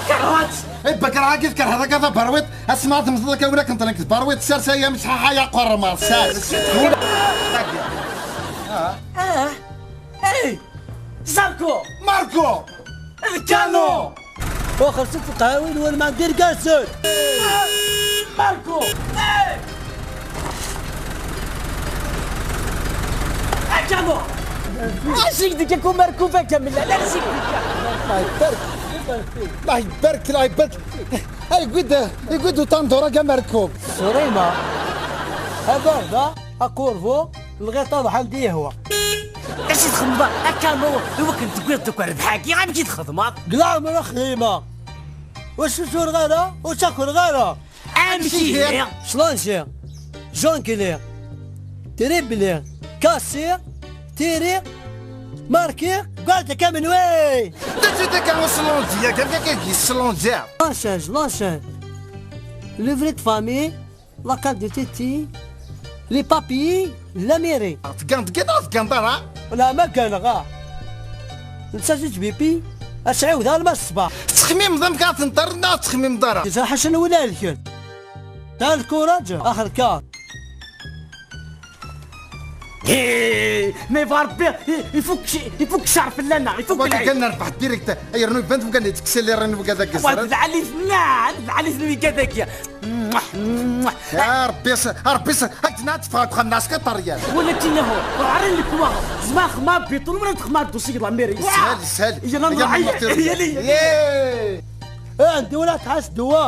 Kerheɣ-tt. Ay, bakker agi tkerheḍ akka taberwiḍt, asma ad temmteḍ akka win akken tenk tberwiḍt, sers aya mecḥaḥa ya qerma, sers. Ah! Hey! Zarko! Marco! D Kano! Ur xellṣent tqehwin-nwen ma d irgazen! Marco! Hey! A Kano! Azik deg-k Marco baka mlal, azik deg-k! الله يبارك، الله يبارك، الله يبارك. Ay, gud, gud utandur-agi a Marco. Surima. Abarda, aqurvu, lɣiṭa d ḥal d yehwa. Acu txedmeḍ a Kano i wakken tewwiḍ-d akk rrbeḥ-agi? Amek i txedmeḍ? Deg leɛmer xdimeɣ. Ur susureɣ ara, ur ttakireɣ ara. Amek ihi? Slonjiɣ, jongliɣ, dribliɣ, kasiɣ, tiriɣ, markiɣ, guɛd akka menwi. D acu akka uslonji-agi, amek akka i yeslonjiɣ? L'enchaîne, l'enchaîne. Le vrai de famille. La carte d'identité, les papiers, la mairie. Tgan, tgan, neɣ tgan ara? La, ma gganeɣ, ah. Netta d H B P, Ad tɛiwed arma ṣṣbeḥ. Tettxemmimeḍ am kra tenṭerreḍ neɣ tettxemmimeḍ ara? Yeẓra ḥaca n win ad lken. Ta lkuraǧ, ax lkar. Hi, mais va Rebbi, ifuk, ifuk ccer fell-aneɣ, ifuk Wagi lɛid. Kan nerbeḥ direct, yernu iban wgan yettksilirin wga dagi. Wa d lɛali-ten, d lɛali-ten wigad-agi. Mwah, mwah. Ya Rebbi, s-, a Rebbi, s-, ad d-nɛad teffeɣ deg uxxam n ɛesker ṭeryan. Wala tin ahu, ɛrin lekwaɣ, zma xma biṭul, wala xma dusi deg la mairie. Yeshel, yeshel. Yella nruḥ, yella. Yay. Eh, andi wala tḥas ddwa.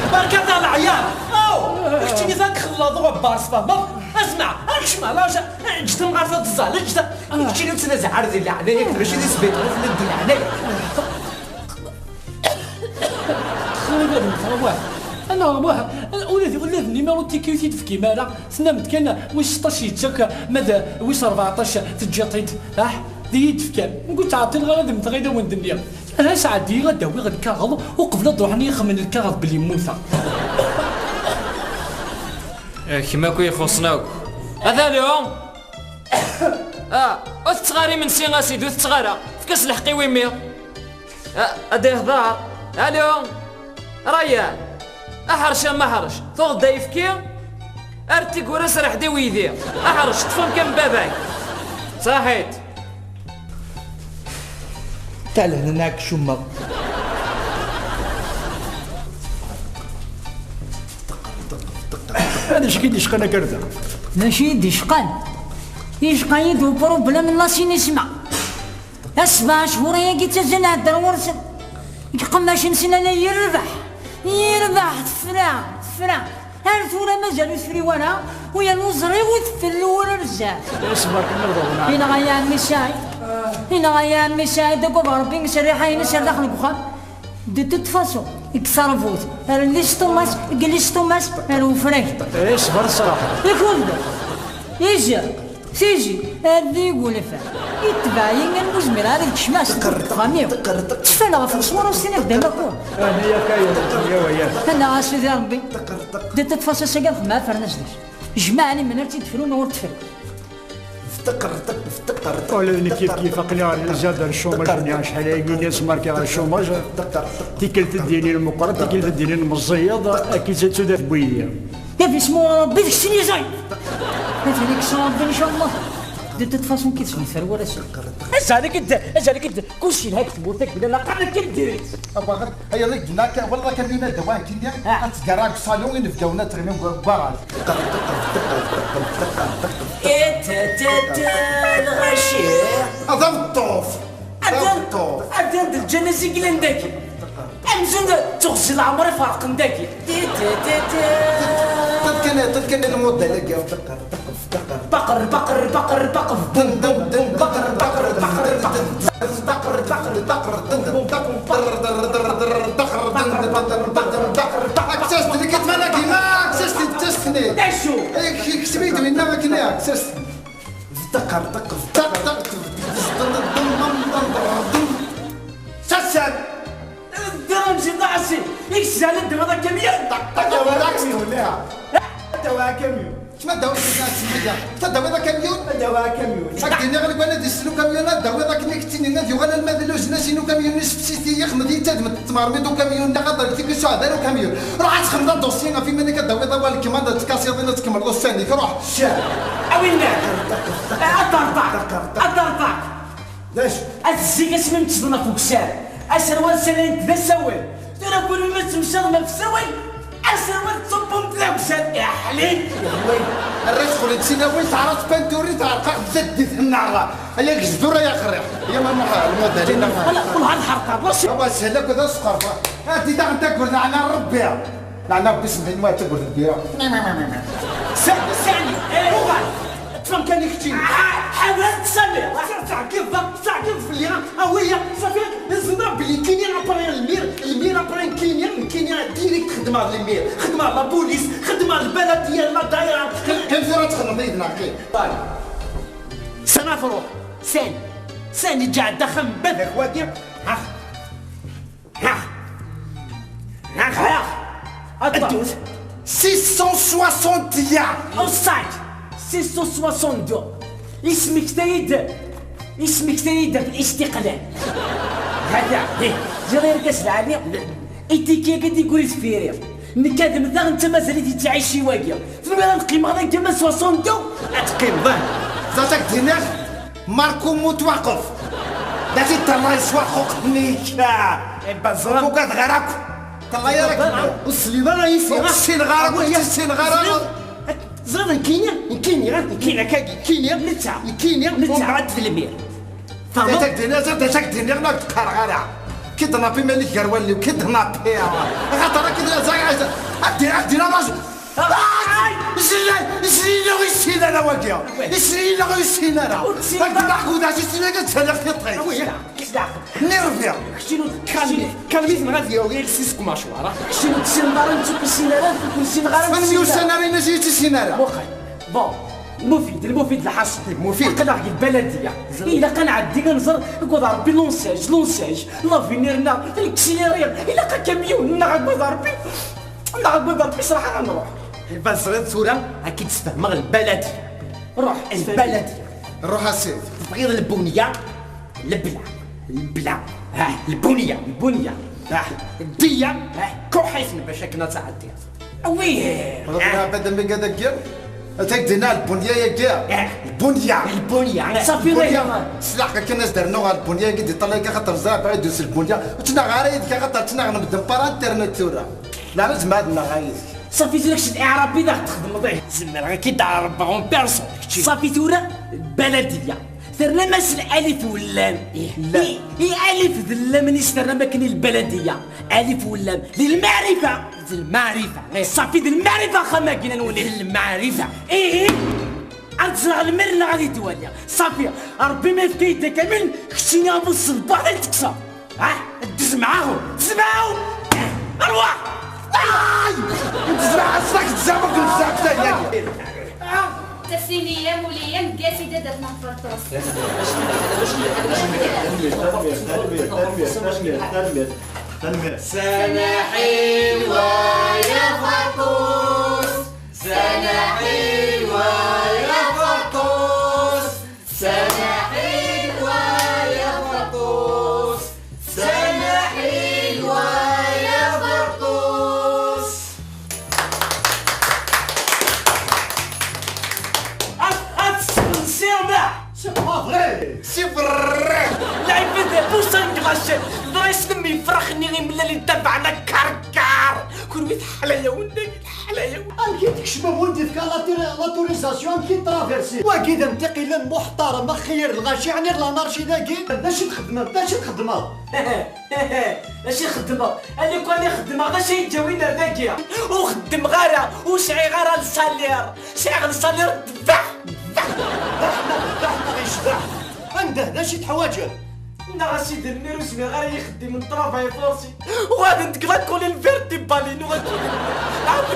Barka da leɛyar! Aw! Keččini txelleḍ uɣebbar s fahmeḍ? Asma, akcem ala, eǧǧ tamɣart ad tẓal, eǧǧ ta-, keččini ur ttnazaɛ ara di leɛnaya-k, mačči di sbiṭar i telliḍ di leɛnaya. Xrib ad mmteɣ, wah. Anaɣ, wah, ula d, ula d numéro n ticket ur t-id-tefkim ara. Tennam-d kan wis seṭṭac yettak, ma d wis rbeɛṭac teǧǧiḍ-t-id. Ah, d iyi-d-fkan. Nekk ur ttɛeṭṭileɣ ara ad mmteɣ i lawen-d-nniɣ. Aha, sɛeddi-yi ad d-awiɣ lkaɣeḍ uqbel ad ruḥen yixemmen lkaɣeḍ belli mmuteɣ. Eh, kemm akk ixuṣṣen akk. A Talio! Ah, ur tetteɣ ara imensi a sidi, ur tetteɣ ara. Efk-as lḥeqq i wimi. Ah, ad ihḍer. Alo! Raya! Aḥerc a maḥerc, tuɣeḍ-d ayefki? Ar tiggura sraḥ-d i weydi. Aḥerc, ṭṭef amkan n baba-k. Ṣaḥit. Talehna n Ɛekcumma. Acu i d-icqan akarda? D acu i d-icqan? Icqa-yi-d uproblem n l'assainissement. Asbeɛ cchur ayagi ttazzan ɛeddan ɣur-sen. Deg iqemmacen-nsen ala yirbeḥ, yirbeḥ, tefra, tefra. Ar tura mazal ur tefri wara, u yernu ẓriɣ ur tfellu wara bezzaf. Isber kan ad ɣur-neɣ. Yenɣa-yi ɛemmi Saɛid. Yenɣa-yi ɛemmi Saɛid, akked Rebbi, s rriḥa-ines ar daxel n uxxam. De toute façon, deg tarbut, ar listumas, deg listumas, ar ufrag. Isber ṣṣraḥ. Ikud. Izi. Tiji, ad d-igulef. Itbeɛ-iyi, ur zmireɣ ara ad kecmeɣ s txami-w. Ttfaleɣ ɣef leṣwar ur ssiniɣ d amakku. Ahna ya Kayum, ya waya. Annaɣ a sidi Rebbi. De toute façon, sagan xedmeɣ afernas deg-s. Jmaɛen iman ar tt-id-frun ur tefru. Ula d nekk kif kif aql-i ɣer lzad ar ccumaj-nni acḥal ayagi i asmarkiɣ ar ccumaj. Tikkelt ad d-yinin meqqret, tikkelt ad d-yinin meẓẓiyeḍ, akka i d tudert n wiyyi. Bab ismu Rebbi deg-sen yeẓay. Ad t-id-ikkes Rebbi, ncallah. De toute façon, kif sbit ar warrasen. Azal-ik-d, azal-ik-d, kullec yelha deg tmurt-agi, la naqal akken direct. Abaɣad, ay Allah, yedden akka, wala akamyun ad dawa akkenni, ad tgerra deg ṣṣalun, inebgawen ad ttɣimin deg ugaṛaj. Itatata lɣaci. Ad abeṭṭuf. Atan, atan d lǧanaz i yellan dagi. Amzun d tuɣzi leɛmer iferqen dagi. Ṭiṭiṭiṭi. Ṭiṭ kan, ṭiṭ kan lmudal-agi. Baqer, baqer, baqer, baqer. Dun, dun, dun. Baqer, baqer, baqer, baqer. Baqer, baqer, baqer. Dun, dun, dun. Baqer, baqer, baqer. Baqer, baqer, baqer. Aksas, d nekk i tmanagi, ma aksas, d tasnit. D acu? Eh, k-, ksem-iyi-d winna akken aksas. Ṭeqer, ṭeqer, ṭeq, ṭeq, ṭeq. Sassan! Ddiɣ amzi d aɛsi, i yesɛan ad d-tawiḍ akamyun? Ad d-tawiḍ akamyun, iha. Ad d-tawiḍ akamyun. Kemm ad d-tawiḍ akamyun? Ad d-tawiḍ akamyun? Ad d-tawiḍ akamyun. Ad d-iniɣ deg wala d-issen ukamyun, ad d-tawiḍ akken i k-ttinin, ad yuɣal alma d luzna-s n ukamyun, yessefsi-t-iyi, xmed-iyi-d tadmet n tmermid ukamyun, neɣ ad rkik iseɛdan ukamyun. Ruḥ ad txedmeḍ adusyi ɣef yiman-ik, ad d-tawiḍ awal n kmand, ad tkasiḍ in, ad tkemmleḍ ussan-ik, ruḥ. Cer. A winna! A ṭerṭaq! A ṭerṭaq! D acu? Ad zik asmi m-ttḍen ɣef ukessar. Aserwal sala-int d asawen. Tura kul mi ma temsaḍ ma f ssawal, aserwal ttṣubbum-t d akessar. Iḥli! Iḥli! Arrac xulin d tilawin, teɛraḍ tpanturi, teɛreq-aɣ tzaddit-nneɣ. Ay agejdur, ay aqriḥ. Ya ma nruḥ lmudal-ina. Ala, qul ɣer lḥerqa, d acu? Awa, sehel akk d asqerf. Adi daɣen tagurt, leɛna Rebbi. Leɛna Rebbi, semḥin wa tagurt n dira. Sani, sani, eh, uɣal. Tfehmeḍ kan i kečči. Ah, ḥader, sani. Teɛgiḍ, teɛgiḍ fell-i, ah, a wiya, safi, ẓriɣ belli kini après lmir, lmir après kini, kini direct xedmeɣ lmir, xedmeɣ la police, xedmeɣ lbaladiya, la daïra. Qim tura ad txedmeḍ yid-neɣ, qim. Ṭayeb. Sani ad truḥ, sani, sani ǧeɛd axxam n baba-k wagi, ha, ha, ha, ha. Ddut. Six cent soixante-et-un. Au cinq. Six cent soixante-deux. Ismektay-d, ismektay-d ɣef listiqlal. Hada, ih, ziɣ irgazen lɛali. Itiki-agi d iguri deffir-i. Nekk ad mmteɣ, netta mazal-it yettɛici wagi. Tenwiḍ ad qqimeɣ dagi ma soixante-deux? Ad teqqimeḍ, ah. Ẓat ak-d-iniɣ, Marco Mutwaqef. D acu i d-terriḍ s waxuq-nni-k? Eh ben, ẓriɣ. Ur ugadeɣ ara akk. Tellayeḍ akken. Ur tesliḍ ara yis-i. Ur ssineɣ ara, ur ssineɣ ara. Ẓriɣ nekkini, nekkini, nekkini, akkagi, nekkini. Netta. Nekkini, netta. Umbeɛd d lmir. Tfehmeḍ? D acu ak-d-iniɣ, d acu ak-d-iniɣ, ur d-qqareɣ ara. Kidnapi iman-ik gar wallen-iw, kidnapi. Axaṭer akken d-, d-, d-, ad d-iniɣ, ad d-iniɣ, Ay! Zlil, zlil ur yessin ara wagi. Zlil ur yessin ara. Ur tessin ara. Ad d-iniɣ, d acu yessin ara, ad d-saliɣ tiṭ-is. Awi, kečč d aɛqel. Nirbi. Keččini ur Kalmi, kalmi zemreɣ ad yawi iles-is deg umecwar, ah. Keččini ur tessineḍ ara, netta ur yessin ara, ur yessin ara. Ur yessin ara, ur yessin ara. Muqel. Bon, Lmufid, Lmufid Lḥaṣun. Lmufid. Aql-aɣ deg lbaladiya. Ilaq ad nɛeddi ad nẓer deg uḍar Rebbi l'enseigne, l'enseigne, l'avenir-nneɣ, leksileri. Ilaq akamyun neɣ deg uḍar Rebbi, neɣ deg uḍar Rebbi, sraḥ ad nruḥ. Iba ẓriɣ tura ad k-id-sfehmeɣ lbaladiya. Ruḥ, lbaladiya. Ruḥ a sidi. Tebɣiḍ lbunya? Lebla. Lebla. Ah, lbunya. Lbunya. Ah, ddiya. Ah, kuḥ-iten bac akken ad tɛeddiḍ. Awi. Rebbi abad am igad-agi. Ad ak-d-iniɣ lbunya-agi. Ah. Lbunya. Lbunya. Safi. Lbunya. Slaq akken ad s-d-rnuɣ ɣer lbunya-agi di ṭṭalaya-agi, axaṭer ẓriɣ baɣ idus lbunya. Ur ttnaɣ ara yid-k, axaṭer ttnaɣen medden par internet tura. La, nezmer ad naɣ yid-k. Safi, tura kečč d iɛrabi i d aɣ-txedmeḍ, ih. Zemreɣ ad k-id-ɛerbeɣ en personne, kečči. Safi, tura baladiya. Ternam-as alif wellam. Ih, llam. I, i alif d llam-nni s-ternam akken i lbaladiya. Alif wellam. D lmaɛrifa. D lmaɛrifa. Ih. Safi, d lmaɛrifa axxam-agi n nwuni. D lmaɛrifa. Ihi, ad ẓreɣ lmir neɣ ad ittwali. Safi, Rebbi ma yefka-yi-d akamil, keččini am uṣebbaḍ ad tekseḍ. Ah, ddez mɛahum, ddez mɛahum. Arwaḥ! Ay! Ddez mɛahum, ddez mɛahum, ddez mɛahum. Tasini ya Mulya, mgasi dada n Ferṭus. Sanaḥi wa ya Ferṭus, sanaḥi wa ya Ferṭus. Sanaḥi wa ya Ferṭus, sanaḥi wa ya Ferṭus. Ad, ad tesqensiɣ, ma. C'est pas vrai. C'est vrai. Lɛibad bu cinq lachets. Ḍra-yasen am yifrax-nni imellalen tabeɛna karkar. Kunwi teḥla-yawen dagi. Amek i tkecmem win d-ifka l'autorisation, amek i traversi? Wagi d amtiq yellan muḥtarem, axir lɣaci, ɛni l'anarchie dagi? D acu i txedmeḍ? D acu i txedmeḍ? D acu i xeddmeɣ? Alukan i xeddmeɣ, d acu i yi-d-yewwin ar dagi? Ur xeddmeɣ ara, ur sɛiɣ ara le salaire. Sɛiɣ le salaire d dbeḥ, dbeḥ. Dbeḥ neɣ, dbeḥ neɣ yecbeḥ? Anda, d acu i teḥwaǧeḍ? Nniɣ-as i d lmir ur zmireɣ ara i yixeddimen n travail forcé. Uɣalen deg la colonne vertébrale-inu ad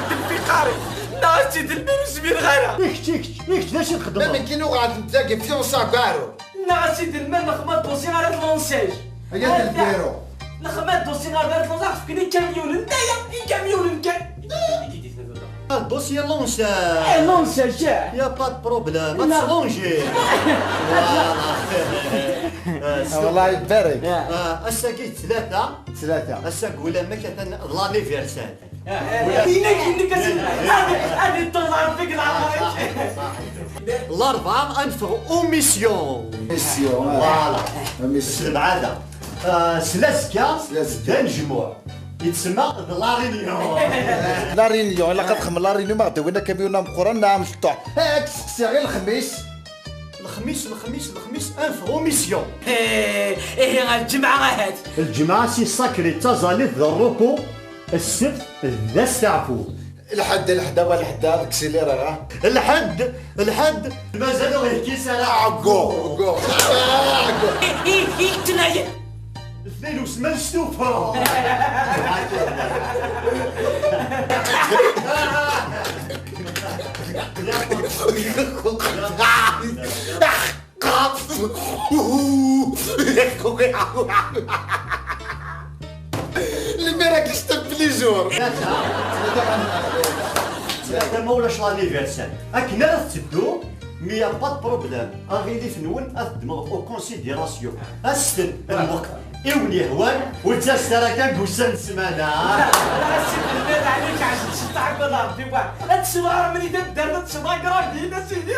d-lfiqar-iw. Nniɣ-as i d lmir ur zmireɣ ara. I kečč, i kečč, i kečč, d acu i txedmeḍ? Ma nekkini uɣalen dagi fiancé agarru. Nniɣ-as i d lmir nexma dossier ara d l'enseigne. Aya d lbiru. Nexma dossier ara d l'enseigne, fken ikamyunen, d aya, ikamyunen kan. Ah, dossier l'enseigne. Eh, l'enseigne, eh. Y a pas de problème, ad trongi. Voilà. Ah, Allah ibarek. Ah, ass-agi d tlata. Tlata. Ass-agi ulamek atan d l'anniversaire. Inek, inek, ad, ad iṭṭeẓ Rebbi deg leɛmer-ik. L'arbɛa ad neffeɣ en mission. Mission, ah. Voilà. Mission. S lebɛada. Ah, s lazekka, s lazekka, d anejmuɛ. Yettsemma d La Réunion. La Réunion, ilaq ad xedmen La Réunion, ma ɣ-d-awin akamyun ameqqran, neɣ amecṭuḥ. Eh, ad k-steqsiɣ i lexmis. Lexmis, lexmis, lexmis, info mission. Eh, ihi ɣer lǧemɛa ahat. Lǧemɛa si sacré d taẓallit d repos, ssebt d asteɛfu. Lḥedd, lḥedd, awa lḥedd, ad ksilireɣ, ha? Lḥedd, lḥedd, mazal ur yekkis ara ɛeggu. Ɛeggu, ɛeggu. I, i, i, tennayen. Tnin usemman s tuffra. Lemmer ad k-yesṭebbi Izuɣer. Tlata, ma ulac l'anniversaire. Akken ara tetteddu, mi y a pas de problème. Aɣilif-nwen ad t-ddmeɣ au considération. Aset-d lweqt i wen-yehwan, ur ttaset ara kan deg ussan n ssmana. Asif lmad ɛlik ɛjeb s ṭaɛk wala Rebbi wa. Ad tesweɣ armeni taddart, ad tesweɣ agrabin, a sidi.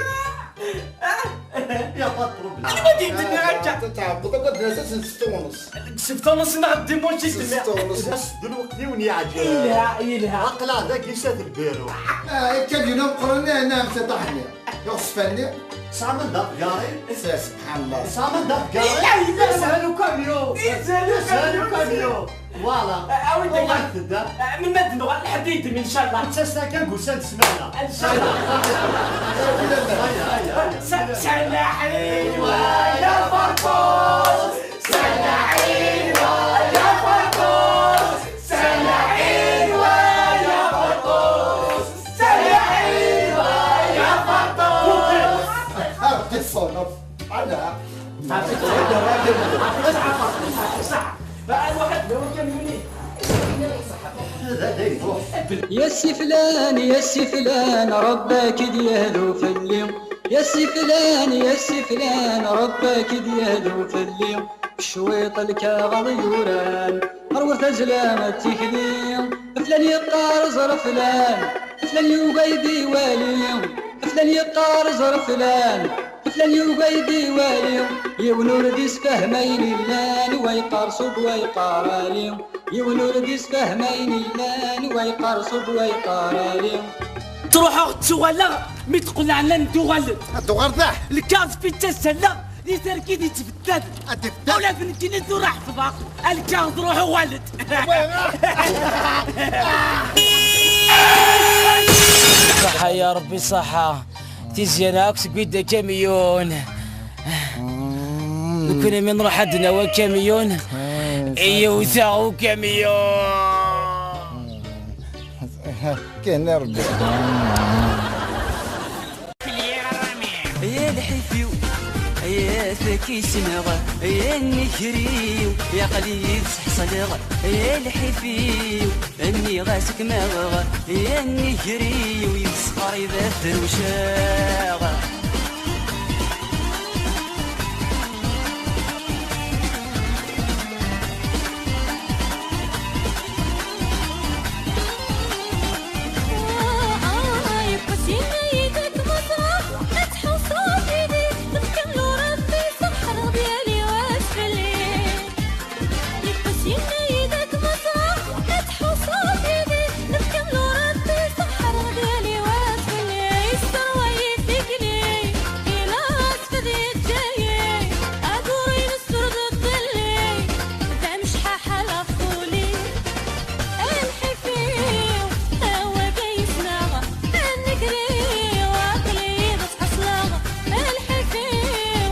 Y a pas de problème. Anwa d-yeddem akka? Tɛebbeḍ akk ad d-nas ass n setta u nus. Deg setta u nus neɣ dimanche i d-nniɣ. Setta u nus. Aset-d lweqt i wen-yeɛǧeb. Yelha, yelha. Aql-aɣ dagi s at lbiru. Ah, akka d-yella meqqren, eh, nɛem tiṭaḥ-nni. Iɣezfan-nni. Tesɛam anda tgari? Subḥan Allah. Tesɛam anda tgari? Yella, yella. Yeshel ukamyun. Yeshel ukamyun. Voilà. Awi-d Allah tedda. Melmi ad d-nuɣal lḥedd yeddem, incallah. Ur ttaset ara kan deg ussan n ssmana. Incallah. Aya, aya, aya. Sa-, salaḥin wa ya Ferṭus. Salaḥin wa ya Ferṭus. Salaḥin wa ya Ferṭus. Salaḥin wa ya Ferṭus. Ah, تصنف. Ala. Ya si flan, ya si flan, Rebbi ad k-id-yehdu fell-i. Ya si flan, ya si flan, Rebbi ad k-id-yehdu fell-i. Cwiṭ lkaɣeḍ yuran, ɣer wer tazlam d tikli. Flan yeqqar ẓer flan, flan yugi ad iwali. Flan yeqqar ẓer flan, flan yugi ad iwali. Yiwen ur d-isfahem ayen illan, wa yeqqar ṣub, wa yeqqar ali. Yiwen ur d-isfahem ayen illan, wa yeqqar ṣub, wa yeqqar ali. Ttruḥuɣ ttuɣaleɣ, mi d-qelɛen ad d-uɣalen. Ad d-uɣaleɣ. Lkaɣeḍ fi ttazzaleɣ, di terkid yettbeddad. Ad d-ibeddad. Ula d nekkini tura ḥefḍeɣ, lkaɣeḍ ruḥ uɣal-d. Ṣaḥa ya Rebbi, ṣaḥa. Tizzya-nneɣ akk seg wid d akamyun. Nekkni mi nruḥ ad d-nawi akamyun, yewteɣ ukamyun. Kan a Rebbi. Ya lḥif-iw, ya takisneɣ, ya nnger-iw, ya aql-iyi ttḥeṣleɣ, ya lḥif-iw. Nniɣ-as kmaɣeɣ, ya nnger-iw, yesqer ibat drewceɣ. Yekkes yenna-yi-d ak Maṣra, ad tḥusseḍ yid-i, nefka-m Rebbi ṣṣeḥḥa, ɣer yal yiwet fell-i, yesserwa-yi tikli, ila asfed yeǧǧa-yi, agur-ines ur d-telli, d amecḥaḥ ala fuli, a lḥif-iw, a wagi yesneɣ, a nnger-iw, aql-iyi d-ttḥeṣleɣ, a lḥif-iw.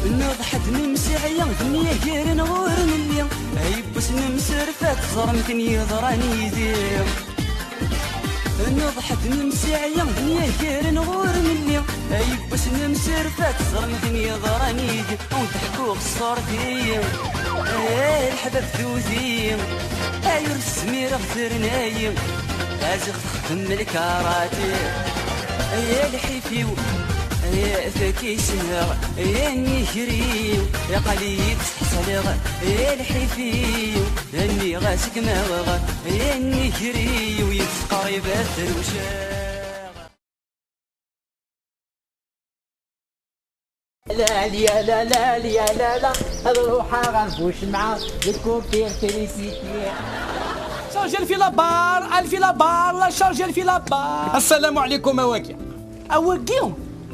Nneḍḥ-d nemseɛya d myagaren ɣur nelli, ay yiwwas nemserfat, teẓrem tin yeḍran yid-i. Nneḍḥ-d nemseɛya d myagaren ɣur nelli, ay yiwwas nemserfat, teẓrem tin yeḍran yid-i, ur d-ḥkuɣ ṣṣurti. Ay leḥbab tuti, ay ur s-zmireɣ terna-yi, aziɣ texdem lkarati. Ay lḥif-iw, ay takisneɣ, ay nnger-iw, aql-iyi ttḥeṣleɣ, ay lḥif-iw. Nniɣ-as kmaɣeɣ, ya nnger-iw, yesqer ibat drewceɣ. La, la, la, la, la, la, la, ad ruḥeɣ ɣer Bucemɛa, deg kumpir trisiti. Charge الفيلابار، الفيلابار، la charge الفيلابار. السلام عليكم أواكي. Awagi,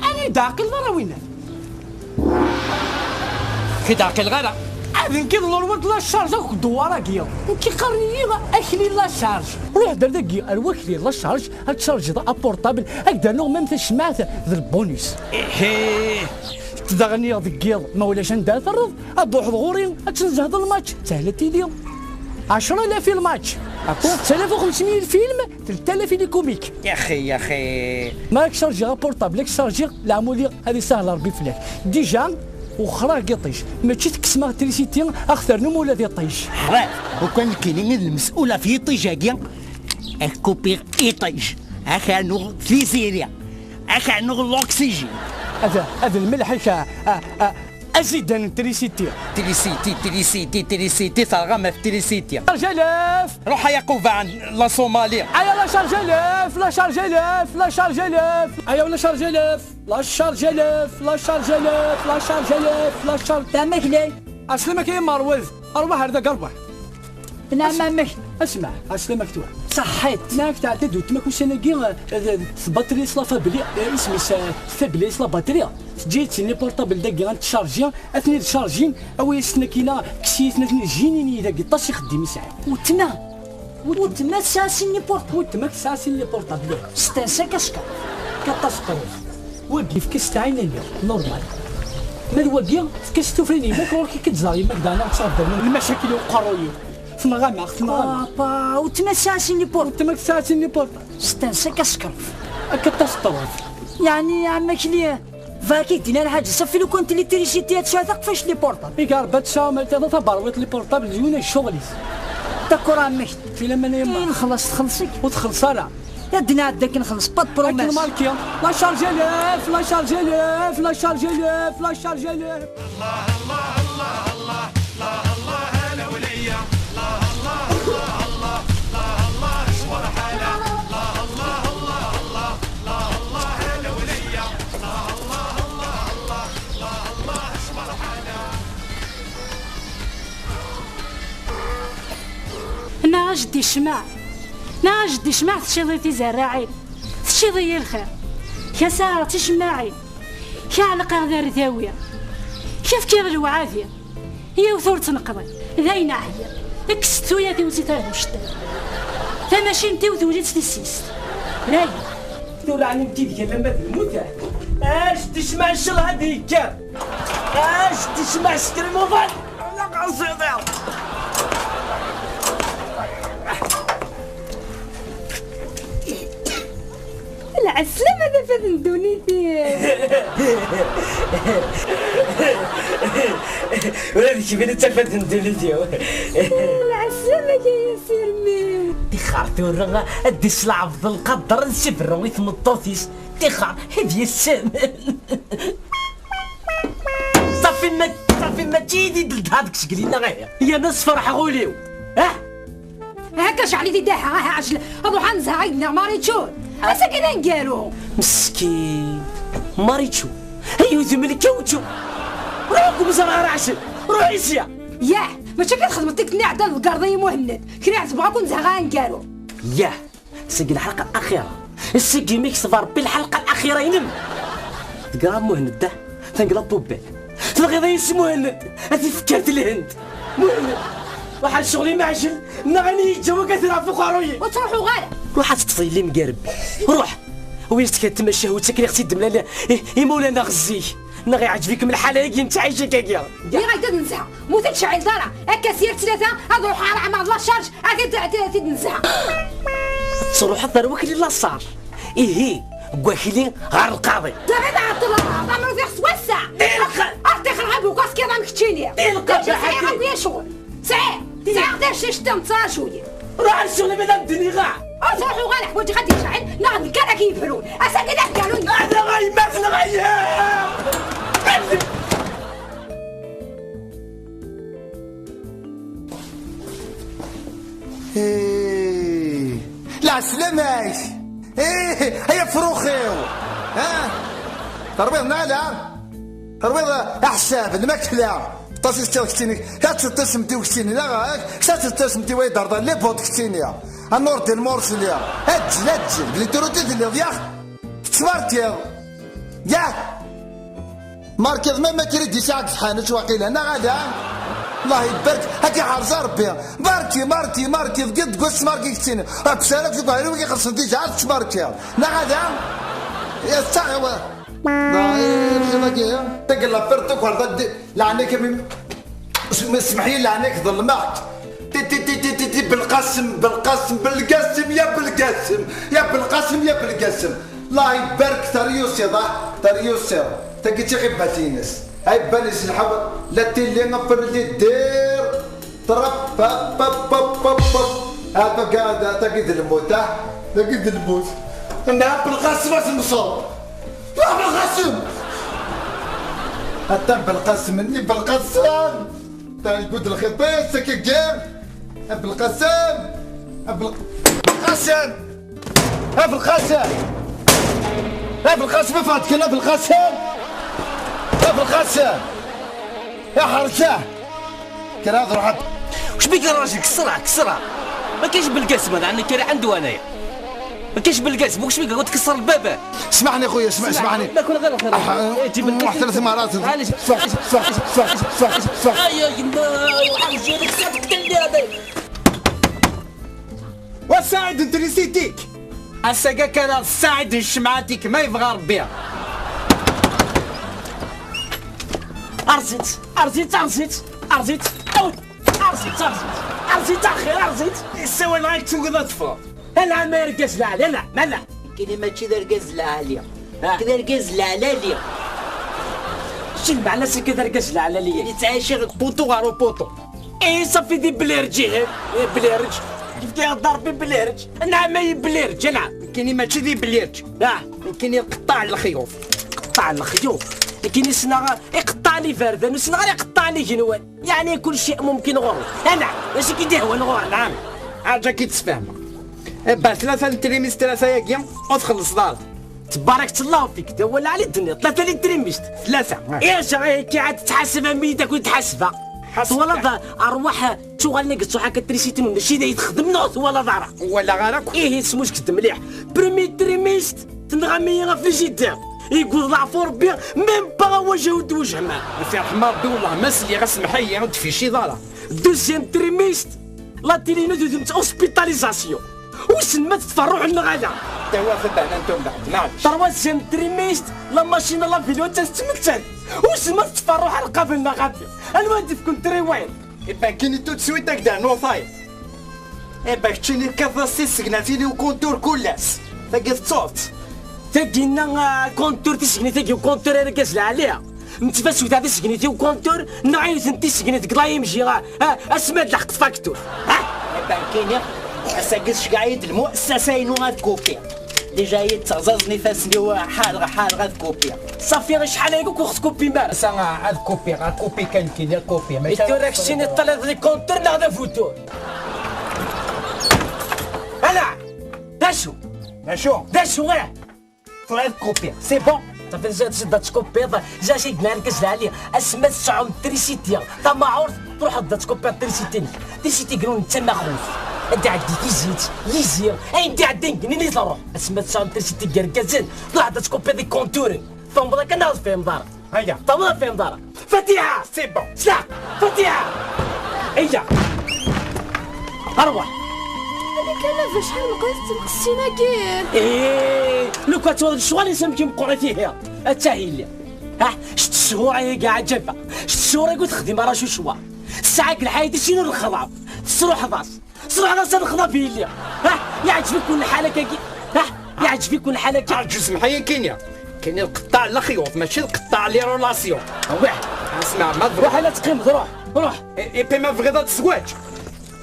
ani d-ɛqileḍ ara winna? Ki d-ɛqileɣ ara. Ad nekkiḍ ɣur-wen la charge akk ddewwar-agi. Nekki qqaren-iyi akli la charge. Ruḥ-d ar dagi ar wakli la charge, ad tchargeḍ apurṭabl, ad k-d-rnuɣ même tacemmaɛt d lbonus. Ihih. Daɣen iḍ deg yiḍ, ma ulac anda ara terreḍ, ad d-truḥeḍ ɣur-i, ad tnezheḍ lmatch, d sahla tili. Ɛecra alaf i lmatch, d'accord? Tsalaf u xemsin i lfilm, telt alaf i likumik. Yaxi, yaxi. Ma ad k-chargiɣ apurṭabl, ad k-chargiɣ leɛmuli, ad isahel Rebbi fell-ak. Dija, wexxreɣ deg iṭij, mačči tekkes-aɣ trisiti, ad ɣ-ternum ula d iṭij. Ḥraf, ukan nekkini i d lmes'ul ɣef yiṭij-agi, ad k-kupiɣ iṭij, ad k-rnuɣ tiziri, ad k-rnuɣ l'oxygène. Ad, ad lmelḥ-ik, a, a, a, azidan n trisiti. Trisiti, trisiti, trisiti, terɣam ɣef trisiti. Charge alef! Ruḥ ay aqubaɛ n la Somalie. Aya la charge alef, la charge alef, la charge alef. Aya la charge alef, la charge alef, la charge alef, la charge alef, la charge. Tamaklay. Aslama-k ay Merwed, arwaḥ ar da garbaḥ. Nɛam amek? Asma, aslama-k tura. Saḥḥit. Nɛam, tɛedda-d weltma-k ussan-agi, eh, eh, tbaṭri s la fabli, eh, isem-is, eh, fabli s la batri. Teǧǧa-yi-tt-in les portables dagi, ad tcharji, ad ten-id-charjin, awi-as-ten akkin-a, kkes-iyi-ten, ad ten-id-jinin-iyi dagi, aṭas ixeddim i sɛiɣ. Weltma, weltma tesɛa sin les portables. Weltma-k tesɛa sin les portables. Stensa kaskar. Katasṭruf. Wagi, efk-as-t ɛinani, normal. Ma d wagi, efk-as tufra n yemma-k, ɣur-k i k-id-ẓer yemma-k, daɣen ad ɣ-tɛeddaw lmacakil i uqerruy-iw. Tenɣam-aɣ, tenɣam-aɣ. Papa, weltma tesɛa sin les portables. Weltma tesɛa sin les portables. Stensa kaskar. Akka d taseṭṭrut. Yeɛni, ɛemma Akli, bɣa k-id-iniɣ lḥaǧa, safi lukan tili trisiti ad tesɛu taqfact les portables. Iga Rebbi ad tesɛu ma tella taberwiṭ les portables d yiwen ay ccɣel-is. D'accord, ɛemma Akli. Filaman a yemma. Eh, nxelleṣ, txelleṣ-ik. Ur txelleṣ ara. Ad d-nɛeddi akken nxelleṣ, pas de problème. Akken marki. La charge alef, la charge alef, la charge alef, la charge alef. Neɣ a jeddi ccmaɛ, neɣ a jeddi ccmaɛ teččiḍ-it tizerraɛin, teččiḍ-iyi lxir, ka saɛeɣ ticemmaɛin, ka ɛelqeɣ d ardawi, ka fkiɣ lewɛadi, yiwet ur tt-neqḍi, d ayen ɛyiɣ, kkset tuyat-iw si tarbuct-iw, tamacint-iw tuli-tt tissist, d ayen. Tura ɛni d-iga alamma d lmut? A jeddi ccmaɛ ncallah ad yekker. A jeddi ccmaɛ sekker imuḍan. Ala qasiḍi. Lɛeslama tafat n ddunit-iw. Ula d kemmini d tafat n ddunit-iw. Lɛeslama-k ay asirem-iw. Tixer tura ad d-islɛebḍ lqader ad s-iberru i tmeṭṭut-is. Tixer, ad yes-, Safi ma, safi mačči d ddha deg segli-nneɣ, ihi. Yerna sferḥeɣ ul-iw. Ah! Akka ceɛli di daha, aha, ɛjel. Ad ruḥ ad nezheɣ ayen-nniɣ Mariču. Ass-agi d aneggaru. Meskin. Mariču. Ay udem n lkawču. Ruḥ kum ẓer ara ɛjel. Ruḥ isya. Yah, mačči akka txedmeḍ tikkelt-nni iɛeddan deg garda i Muhenned. Kra iɛettbeɣ akk nezheɣ aneggaru. Yah. Seg lḥelqa akhira. Seg imi kteb Rebbi lḥelqa akhira inem. Tegra Muhend da, tanga la poubelle. Tebɣiḍ a yis Muhend, a tifekkert lhend. Muhend, waḥed ccɣel imeɛjel, neɣ ani yeǧǧa waka tura ɣef uqerruy. Ur ttruḥuɣ ara. Ruḥ ad teṭṭfeḍ yelli-m gar Rebbi. Ruḥ. Wi s-tkad tmacahut akken i ɣ-tt-id-mlal i, imawlan-a ɣer zik. Neɣ iɛǧeb-ikem lḥal-agi nettɛic akkagi? Nniɣ-ak-d ad nezheɣ. Ma ur t-id-tecɛileḍ ara, akka s yir ttlata ad ruḥeɣ ara ɛemreɣ la charge, ad t-id, ad t-id-nezheɣ. Truḥeḍ ar wakli laṣar. Ihi, deg wakli ɣer lqaḍi. Daɣi tɛeṭṭleḍ, ɛemru fiɣ s wass-a. Di lqaḍi. Ad ṭṭixreɣ abukas kiḍ am keččini. Di lqaḍi. Sɛiɣ akk ya ccɣel. Sɛiɣ, sɛiɣ tacict-a nettraǧu-yi. Ruḥ ar ccɣel ma d am-d-nniɣ. Ur ttruḥuɣ ara, ḥwaǧeɣ ad d-yecɛel, neɣ d nekk ara k-yefrun. Ass-agi d aḥeggaru-nni. Ala ay ma tneɣ ay. Eh, lɛeslama-k. Eh, ay afrux-iw. Ha? Terwiḍ neɣ ala? Terwiḍ aḥsab, lmakla. Ṭas i teččiḍ keččini, ka teṭṭisemt i ukeččini, la, ka teṭṭisemt i way d-arḍan, les bottes keččini. Anurdi lmursli. Aǧǧel, aǧǧel, bli turut i telliḍ, yax? Tettmarkiḍ. Yax? Markiḍ, ma ma krid yesɛa deg tḥanut waqila, neɣ ala? Allah ibarek, ad k-iḥrez Rebbi. Marki, marki, marki, tgiḍ deg wass marki keččini. Akk sara deg uɛrur i ixelṣen tijɛal tettmarkiḍ. Neɣ ala? Yettaɣ, Tagi la perte quoi, leɛnak. Smeḥ-iyi, leɛnak ḍelmeɣ-k. Ti ti ti ti ti ti Belqasem, Belqasem, Belqasem, ya Belqasem, ya Belqasem, ya Belqasem. Allah ibarek, terra-yi usiḍ, ah, terra-yi usiḍ. Tagi d tiɣibbat-ines. Ay ban iselḥaw, la tili afel di dir. Trap, pap, pap, pap, pap, pap. Ah, tagi, tagi d lmut, ah. Tagi d lmut. Nna Belqasem ad temseḍ. Ruḥ Belqasem! Atan Belqasem-nni, Belqasem! Atan yewwi-d lxiṭ-is, akka kan. A Belqasem! A Bel-, Belqasem! A Belqasem! A Belqasem, ffeɣ-d kan, a Belqasem! A Belqasem! Iḥrec-ah! Kra ad ruḥ ad. وش بيك يا راجل؟ كسرها، كسرها. ما كاينش بالقاسم هذا، عندك كرا عنده انايا. ما كاينش بالقاسم، وش بيك؟ قلت كسر الباب. اسمحني خويا، اسمح-، اسمحني. ما كنا غير الخير. أح-، إيه، جيب القسم. ثلاث مرات. معليش. صح، صح، صح، صح، صح. اي يا يما، وحال جيلك صدق اللي هذا. وساعد انت نسيتيك. الساقا كان الساعد الشمعاتيك ما يبغى ربي. ارزيت، ارزيت، ارزيت، ارزيت. أوي. ارزيت، ارزيت، ارزيت اخي، ارزيت. السوي لايك تنقذ اطفال. انا ما يرقص لا، لا، لا، لا. كلمة كذا رقص لا عليا. آه. كذا رقص لا عليا. شنو معنى سي كذا رقص لا عليا؟ اللي تعيش غير بوطو غارو بوطو. ايه صافي دي بليرج، ايه. ايه بليرج. كيف كيهضر ببليرج؟ نعم، اي بليرج، نعم. كاين ماشي دي بليرج. اه. كاين يقطع الخيوط. قطع الخيوط. كاين يسنا يقطع لي فردان، ويسنا غير يقطع لي جنوان. يعني كل شيء ممكن غور. انا ماشي كي دهوان غور، نعم. حاجة كي تسفهم. إيه، باه ثلاثة التريميس ثلاثة يا كيا، وتخلص دار. تبارك الله فيك، ده ولا على الدنيا، ثلاثة لي تريميس. ثلاثة، آه. ايه، شا-، إيه، كي عاد تحاسبها ميتك وتحاسبها. حسب. ولا ضا-، ارواح، شو قال لك، شو حكى تريسيتي من الشيء ده يتخدم نوت ولا ضرع. ولا غيرك. ايه، اسموش كد مليح. بريمي تريميس، تنغمي في جدة. يقول ضعفوا ربي، ميم با وجه ود وجه ما. في رحمة ربي والله ما سلي، غير سمحي، وتفي شي ضرر. دوزيام تريميس، لا تيلينو دو دمت اوسبيتاليزاسيون. وسن ما تتفرعوا لنا غادا. توا في الدهن انتم بعد، معلش. تروازيام تريميس، لا ماشين لا فيديو تستمتن. وسن ما تتفرعوا على قبلنا غادي. الواد في كنت ريوين. يبقى كيني تو تسويت هكذا، نو فايت. إيه، باك تشيني كذا سي سكناتيني وكونتور كولاس. تاقي الصوت. تاقينا، آه، كونتور تسكني، تاقي وكونتور أنا كاز عليها. متفسوت هذا سكني تي وكونتور، نعيو ثنتي سكني تقلاي مجي، آه، آه، اسماد لحق فاكتور. ها؟ إيه، باك كيني، أساقس شقايد المؤسسة ينو غاد كوبي. ديجا يتزازني فاسني وحال، حال غاد كوبي. صافي، غير شحال هيك وخص كوبي مبارك. سا غاد كوبي، غاد كوبي كان كيني كوبي. ماشي إتو راك شتيني طلع لي كونتور، لا غدا فوتور. هلا! داشو! داشو! داشو، ايه! تروح تكوبي، سي بون. صافي، جا تشد تكوبي، جا شي دنيا نكز عليا. اسمى تسعة تريسيتي، تا ما عرف، تروح تدا تكوبي تريسيتي. تريسيتي قالوا نتا ما خوف. انت عندي كي زيت، يزير. اي انت عندي نقني لي تروح. اسمى تسعة تريسيتي كركزين، تروح تدا تكوبي دي كونتوري. فهم بلاك انا فهم دار. هيا. فهم دار فهم دار. فتيحة! سي بون. سلا! فتيحة! هيا. أروح. هذيك أنا فاش حال مقيت تنقصينا كي. إيه، لو كان تواضع الشغل يسمى كي مقري فيه. أتاهي لي. ها، شت الشهور هي قاعد جنبها. شت الشهور يقول تخدم راه شو شوا. الساعة الحياة شنو الخضاب؟ تصرو حضاس. صراحة أنا صار خضاب فيه ليا. ها، يعجبك كل حالك كي. ها، يعجبك كل حالك كي. عجز محيا كينيا. كاين القطاع الخيوط، ماشي القطاع لي رولاسيون. واه. اسمع، ما تروح. روح، لا تقيم، روح، روح. إي، إي بي ما بغيت الزواج.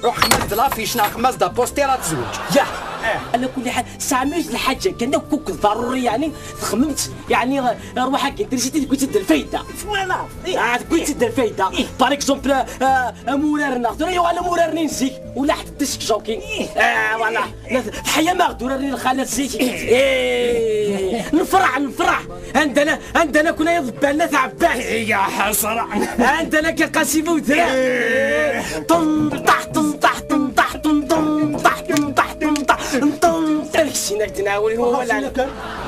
روح خمس د لافيش، نا خمس د بوستير تزوج. يا. إيه. على كل حال، سامي الحاجة كان كوك ضروري، يعني، خممت، يعني، روحك انت نسيتي تقول تد الفايدة. فوالا. إيه. آه، تقول تد الفايدة. إيه. بار اكزومبل، آه، آه، مورارنا. ترى يو على مورارني نزيك. ولا حتى تسك جوكي. إيه. آه، والله. الحياة ما غدور لي الخالة سيتي. إيه. نفرح، نفرح. عندنا، عندنا كنا يضبالنا تاع عباس. يا حسرة. عندنا كي قاسي بودرة. إيه. طن طح، طن طح، طن طح، طن طن طح، طن طح، طن طح، طن طح. تركسينا تناول هو ولا.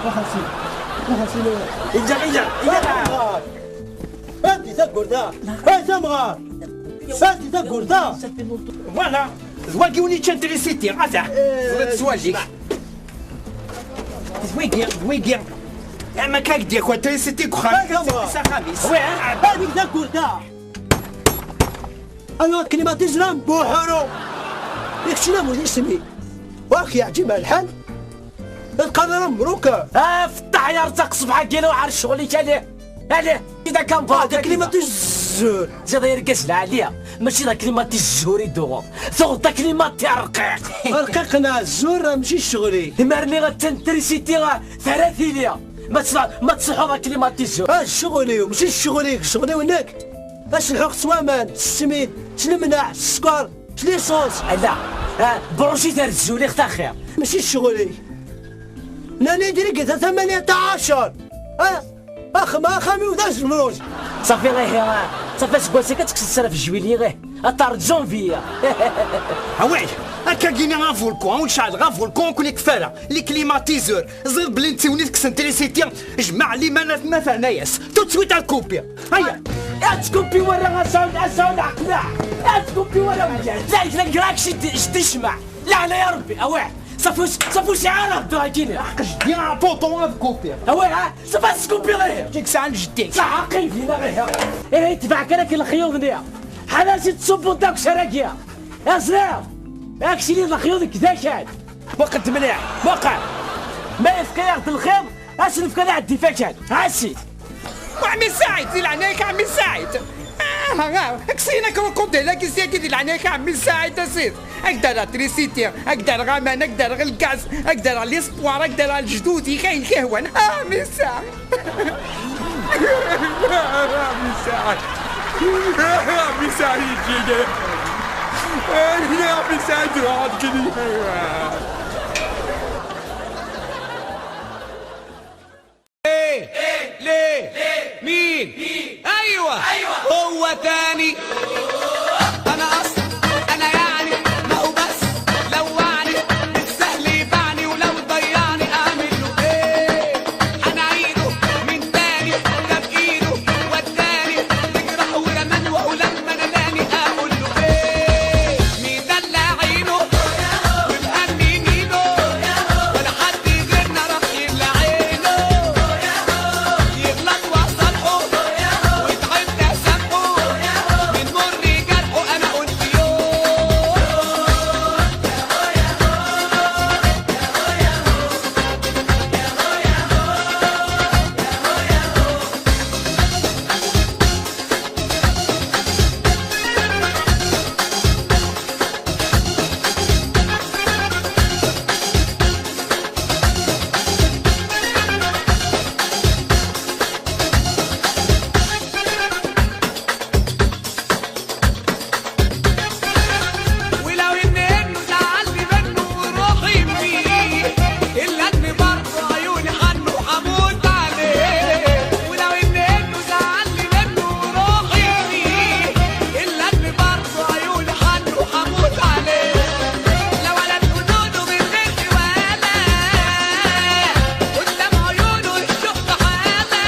وخمسين. وخمسين. إجا، إجا، إجا. هادي تقول ذا. هاي سمغار. هادي تقول ذا. فوالا. زواجي وني تشنتري سيتي، غاتا. إيه. زواجي. زويقي، زويقي. Ama akka ak-d-yakwa trisiti deg uxxam. Ay, gama. S axxam-is. Wi, aɛebba. Adik d agurda. Ayo, klimatizra n buḥuru. Yak ččina bu ismi. Wa ak-yeɛǧib lḥal? Lqadra mbruk. Afeṭṭaḥ ya Rẓaq, ṣṣbeḥ-agi lewɛer ccɣel-ik, ali. Ali, إذا كان Ah, فاضي. Taklimatizra. Ziḍ ay argaz lɛali, mačči d aklimati zzur i d-tuɣeḍ. Tuɣeḍ aklimati rqiq. Rqiq neɣ zzur, mačči ccɣel-ik. Imar-nni attan trisiti, terra tili. Ma ts-, ma tṣeḥḥuḍ aklimati zzur. Ah, ccɣel-iw, mačči ccɣel-ik, ccɣel-iw nekk. Ad selḥuɣ s waman, s ssmid, s lemneɛ, s sskeṛ, s liṣuṣ. Ala, ah, bṛucit ar zzul-ik taxir. Mačči ccɣel-ik. Nnan-iyi-d rgit a tamanya ta ɛacer. Ah, axxam, axxam-iw d azemruj. Ṣafi, ihi, ah, ṣafi aseggas-ik ad tekkseḍ ssraf jwili, ih. Ad terreḍ janvier. Away, akka gini avulkan, ur ceɛleɣ avulkan, ur ken-ikfi ara. Les climatiseurs, ẓriɣ belli nettiwni tekksen trisiti, jmeɛ liman ma terna-yas. Tout de suite ad kupi. Aya. Ad tkupi wara asawen, asawen aqlaɛ. Ad tkupi wara mgal. La, la, la, la, la, la, la, Leɛna ya Rebbi, awah! Ṣafi, ṣafi ur sɛiɣ ara hder akini. Aqjdi apuṭu ad kupiɣ. Awah, ha? Ṣafi ad tkupiḍ ihi. Ǧik sɛan jeddi. Ṣaḥ, qqim dina ihi. Ihi, tbeɛ kan akk lexyuḍ-nni. Ḥala si tṣubbuḍ akk sara-agi. Aẓriɣ. Ak sili lexyuḍ deg dakan. Muqel-d mliḥ, muqel. Ma yefka-yaɣ-d lxiḍ, Ad s-nefk ad iɛeddi fakan. Ɛass-it. Ɛemmi Saɛid, di leɛnaya-k a ɛemmi Saɛid. Ah, ah, kkes-iyi-n akrukuḍil-agi syagi di leɛnaya-k a ɛemmi Saɛid a sidi. Ad k-d-rreɣ trisiti, ad k-d-rreɣ aman, ad k-d-rreɣ lgaz, ad k-d-rreɣ lispoir, ad k-d-rreɣ lejdud-ik, ayen k-ihwan. A ɛemmi Saɛid. A ɛemmi Saɛid. A ɛemmi Saɛid, a ɛemmi Saɛid, ruḥ ad k-id- ايه؟ ليه؟ مين؟ ايوه، هو تاني. انا اصلا، انا يعني، ما هو بس، لو وعني، بالسهل يبعني، ولو ضيعني اعمل له ايه؟ انا عيده من تاني، ده بايده وداني، بجرح ورمان، ولما ناداني اقول له ايه؟ مين ده اللي عينه ومأمنينه؟ ولا حد غيرنا راح يملى عينه. يغلط وأصالحه، ويتعب أسامحه، من مر جرحه أنا قلت يوم. ولو إن إنه زعلني منه وروحي فيه، إلا إن برضه عيوني عنه هموت عليه. ولو إن إنه زعلني منه وروحي فيه، إلا إن برضه عيوني عنه هموت عليه. لو أنا تقولوا له من غير ولا قدام عيونه الشوق حالة.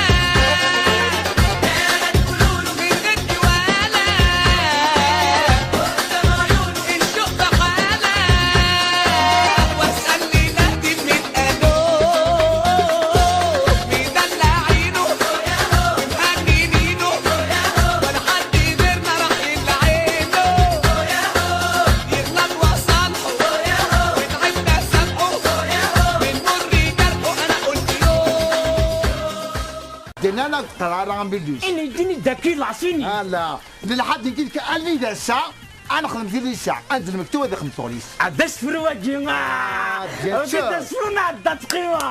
Dinna ur teqqar ara ambidus. Ini, ini d akilas, ini. Ala, d lḥad nekk d-, almi d ass-a, ad nexdem tilisa, ad nzel mektub ad ixdem tuɣlis. Ad asefru wagi, ah! Bien sûr. Ad asefru nɛedda tqiwa.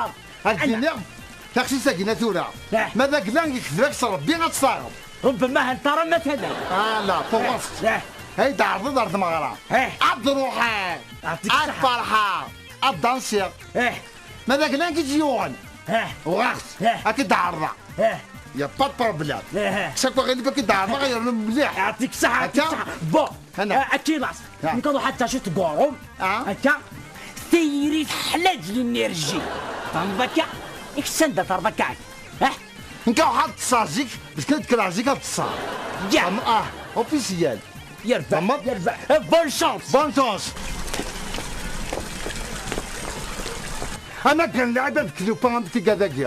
Ad d-iniɣ, taqcict-agi n tura. Eh. Ma d agla, yekdeb-ak s Rebbi ad tt-taɣeḍ. Rubbama hel tara ma tala. Ala, tuɣeṣ. Eh. Ay d-ɛerḍeḍ ar tmeɣra. Eh. Ad d-ruḥeɣ. Ɛṭik ṣṣeḥḥa. Ad ferḥeɣ. Ad dansiɣ. Eh. Ma d agla i tt-yuɣen. Eh. Uɣeɣ-t. Eh. Ad k-id-ɛerḍeɣ. Eh. Y a pas de problème. Eh. Kkes akk aɣilif ad k-id-ɛerḍeɣ yernu mliḥ. Ɛṭik ṣṣeḥḥa, ɛṭik ṣṣeḥḥa. Bon. Hana. Eh, akilas. Ha. Nekk ad ruḥ ad tacu tgurrum. Ah. Akka. Tayri teḥla-d l'énergie. Tfehmeḍ akka? Ikes anda terḍa akka. Eh? Nekk ruḥ ad ṭṭseɣ zik, parce que nekk kkreɣ zik ad ṭṭseɣ. Ya. Am-, ah, officiel. Yerbeḥ, yerbeḥ. Eh, bonne chance. Bonne chance. Ana kan lɛib ad klupa am tigad-agi.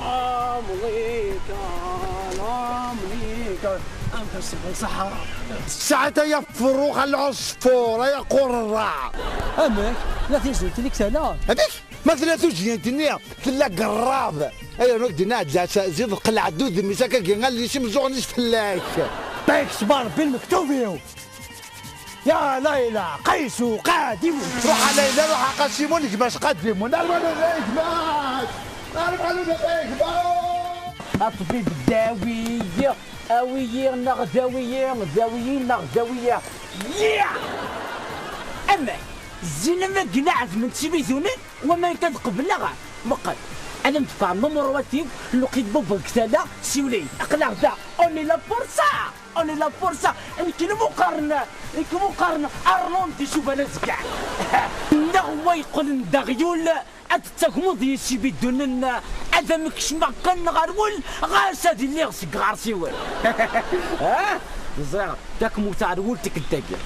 Amrika, Amrika, amek tessebbeḍ ṣṣeḥḥa? Ssaɛat ay afrux a lɛuṣfur, ay aqurra. Amek? La tizult-nni tala? Amek? Ma tella tujjint-nni, tella gerrab. Ay rnu k-d-inna Ɛeddasa, ziḍ qleɛ-d udem-is akka, gi allen-is imeẓẓuɣen-is fell-ak. Ṭiks ma Rebbi lmektub-iw. Ya Layla, Qaysu, Qadimun. Ruḥ a Layla, ruḥ a Qasimun, gma-s Qadimun. Arma nella gma-s! Arma nella gma-s! A ṭṭbib, dawi-yi, awi-yi neɣ dawi-yi, dawi-yi neɣ dawi-yi. Yeah! Amek? Zzin am akken ɛedmen d tibidunin, waman kan qebleɣ. Muqel, ad am-d-ffeɣ numṛuwat-iw, lqid bubbeḍ deg tala, siwel-iyi. Aql-aɣ da, on est là pour ça! On est là pour ça. Nekk lmuqaren, nekk lmuqaren, Arnold di Suban azeggaɣ. Neɣ wa yeqqlen d aɣyul, ad d-tagmeḍ yis ibidunen, ad am-kecmeɣ kan ɣer wul, ɣas ad iliɣ seg ɣer-s iwal. Ah, ẓriɣ, takmut ɣer wul tikkelt-agi.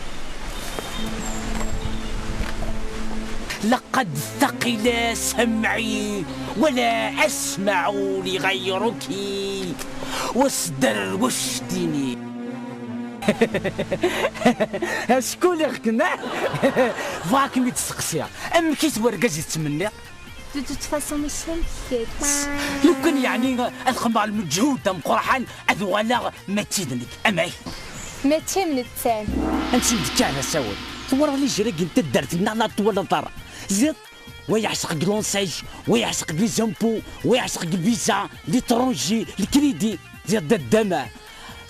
لقد ثقل سمعي ولا أسمع لغيرك واصدر واشتني. Acku lliɣ kna bɣa kem-id-steqsiɣ, amek i t-wergaz i tettmenniḍ? De toute façon, mačči am kečč. Lukan yeɛni ad xedmeɣ lmeǧhud ameqqran, ad uɣaleɣ mačči d nekk, amek? Mačči am nettan. Ansi d-kkan asawal? Twalaḍ lijragi n taddart-nneɣ neɣ twalaḍ ara? Ziḍ, wa yeɛceq deg l'enseigne, wa yeɛceq deg les impôts, wa yeɛceq deg visa, l'étranger, le crédit. Ziḍ daddama,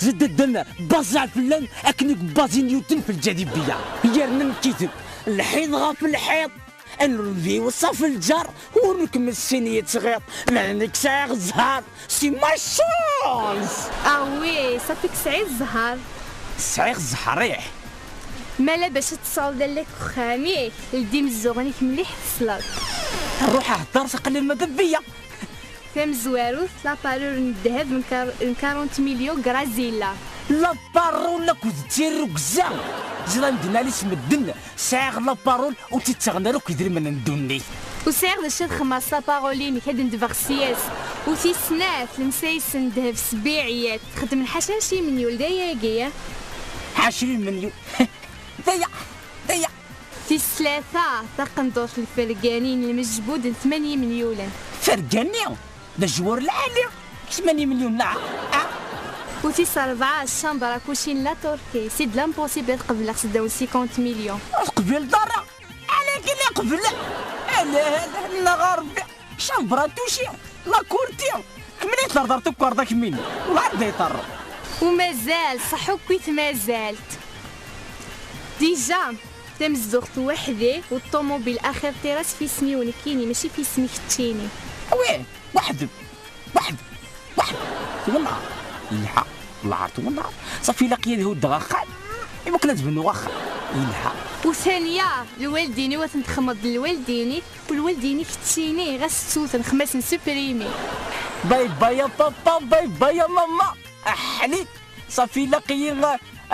ziḍ daddama, baẓaɛ fell-am akken i yebbaẓi Newton f lǧaḍibiya. Yerna nekkiten, lḥiḍ ɣef lḥiḍ, anelbi weṣṣaf lǧar, ur nekmessin yettɣiḍ, ma d nekk sɛiɣ zzher, c'est ma chance! Ah oui, ça fait que sɛiɣ zzher. Sɛiɣ zzher, ih. Ma la bac ad tesɛuḍ lalla deg uxxam-ik, ldi imezzuɣen-ik mliḥ tesleḍ. Ruḥ hder s aqli ma d bbiya. Tamezwarut, la parure n ddheb n kar-, n quarante millions Grazilla. La parole akked tirrugza! Ziḍ am d-nnan-is medden, sɛiɣ la parole ur tt-ttaɣen ara akk idrimen n ddunit. Ur sɛiɣ d acu ad xedmeɣ s la parole-inek, ad ndebɣ sya-s. U tis snat, lemsayes n ddheb s bbiɛiyat, xedmen ḥaca ɛecrin melyun, d ayagi. Ɛecrin melyun? D aya, d aya. Tis tlata, taqendurt n lfergani n lmejbud n tmanya imelyulen. Fergani? D ajwar lɛali, tmanya imelyulen, ah, ah. U tis rebɛa, chambre à coucher n la Turquie, c'est de l'impossible ad qebleɣ s ddaw n cinquante millions. Ur teqbileḍ ara? Ala kan iqbel. Ala, ala, neɣ a Rebbi. Chambre à toucher, la courtier, kemmel i terḍer tukkerḍ akmin, ur ɛad ay terḍ. U mazal, ṣaḥ akk i tmazalt. Déjà, tamezzuɣt weḥd-i, u ṭṭumubil axir tira s fisem-iw nekkini, mačči f isem-ik keččini. Oui, weḥd-m, weḥd-m, weḥd-m. Twenneɛ, yelḥa, lɛar twenneɛ. Ṣafi ilaq-iyi ad huddeɣ axxam, iwakken ad bnuɣ axxam. Yelḥa. U thanya, lwaldin-iw ad ten-texmeḍ d lwaldin-ik. Ur waldin i keččini, ɣas ttut, nxemmas n supprimi. Bye bye a papa, bye bye a mama. Aḥlit, ṣafi ilaq-iyi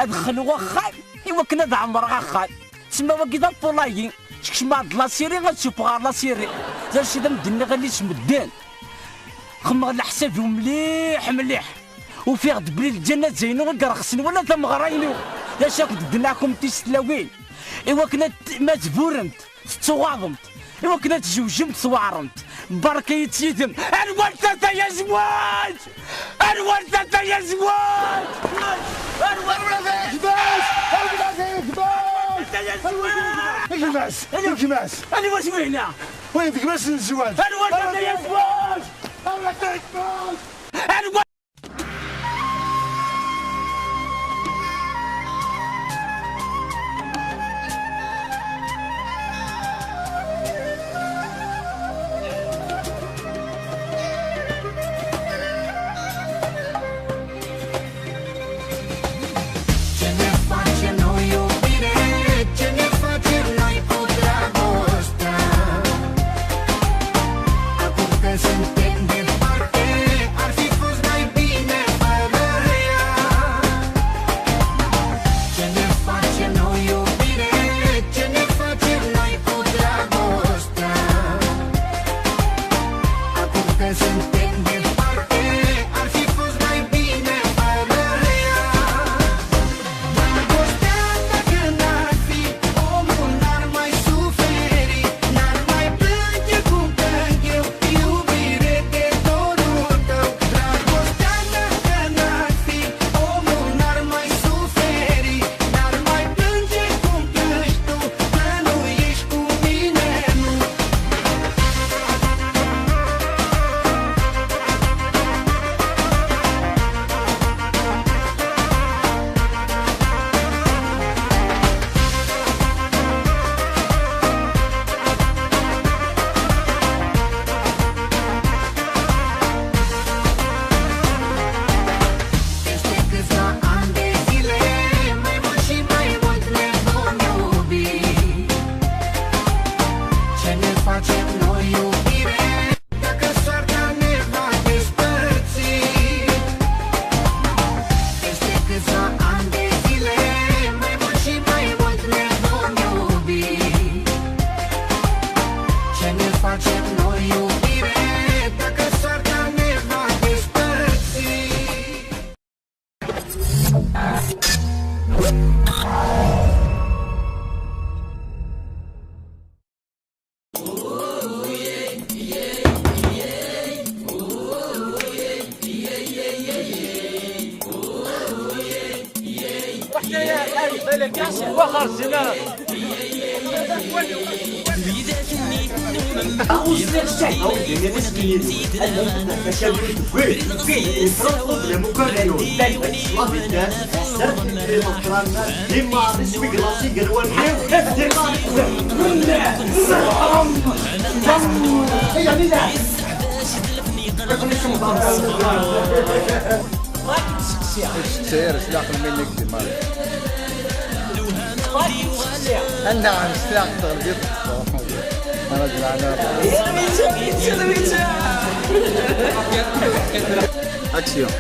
ad xelweɣ axxam iwakken ad ɛemreɣ axxam. Tsemma wagi d apulayi, sekcem-aɣ-d lasiri, ad supɣeɣ lasiri. D acu i d am-d-nniɣ alli s medden. Xemmeɣ leḥsab-iw mliḥ mliḥ. Ufiɣ-d belli lǧenna d ayen i irexsen wala tameɣra-inu. D acu akk d-ddnakum tislawin iwakken ad t-, ma zburent, tettuɣaḍemt, iwakken ad tzewǧemt tweɛremt. Berka-yi-tt yid-m. Anwa tata ya zwaǧ? Anwa tata ya zwaǧ? Anwa tata ya zwaǧ? Gma-s! Gma-s! Gma-s! Anwa s wihna? Win d gma-s n zzwaǧ. Anwa tata ya zwaǧ? Anwa tata ya zwaǧ? Anwa Ce ne facem noi, iubire? Ce ne facem noi cu dragostea? Acum că suntem departe, ar fi fost mai Ttayar s leɛqel mi nekk di Mari. Annaɣ s leɛqel tɣelbiḍ. Action.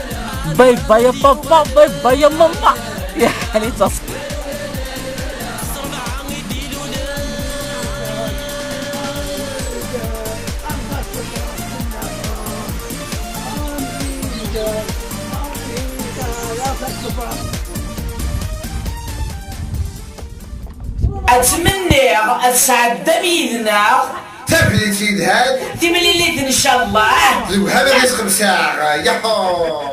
Bye bye يا بابا، bye bye يا ماما. يا حالي تصل. Ad tmenniɣ ad tesɛeddam yid-neɣ tablit yelhan, timlilit ncallah. Lewham ad yesxemsaɣ. Yaḥu.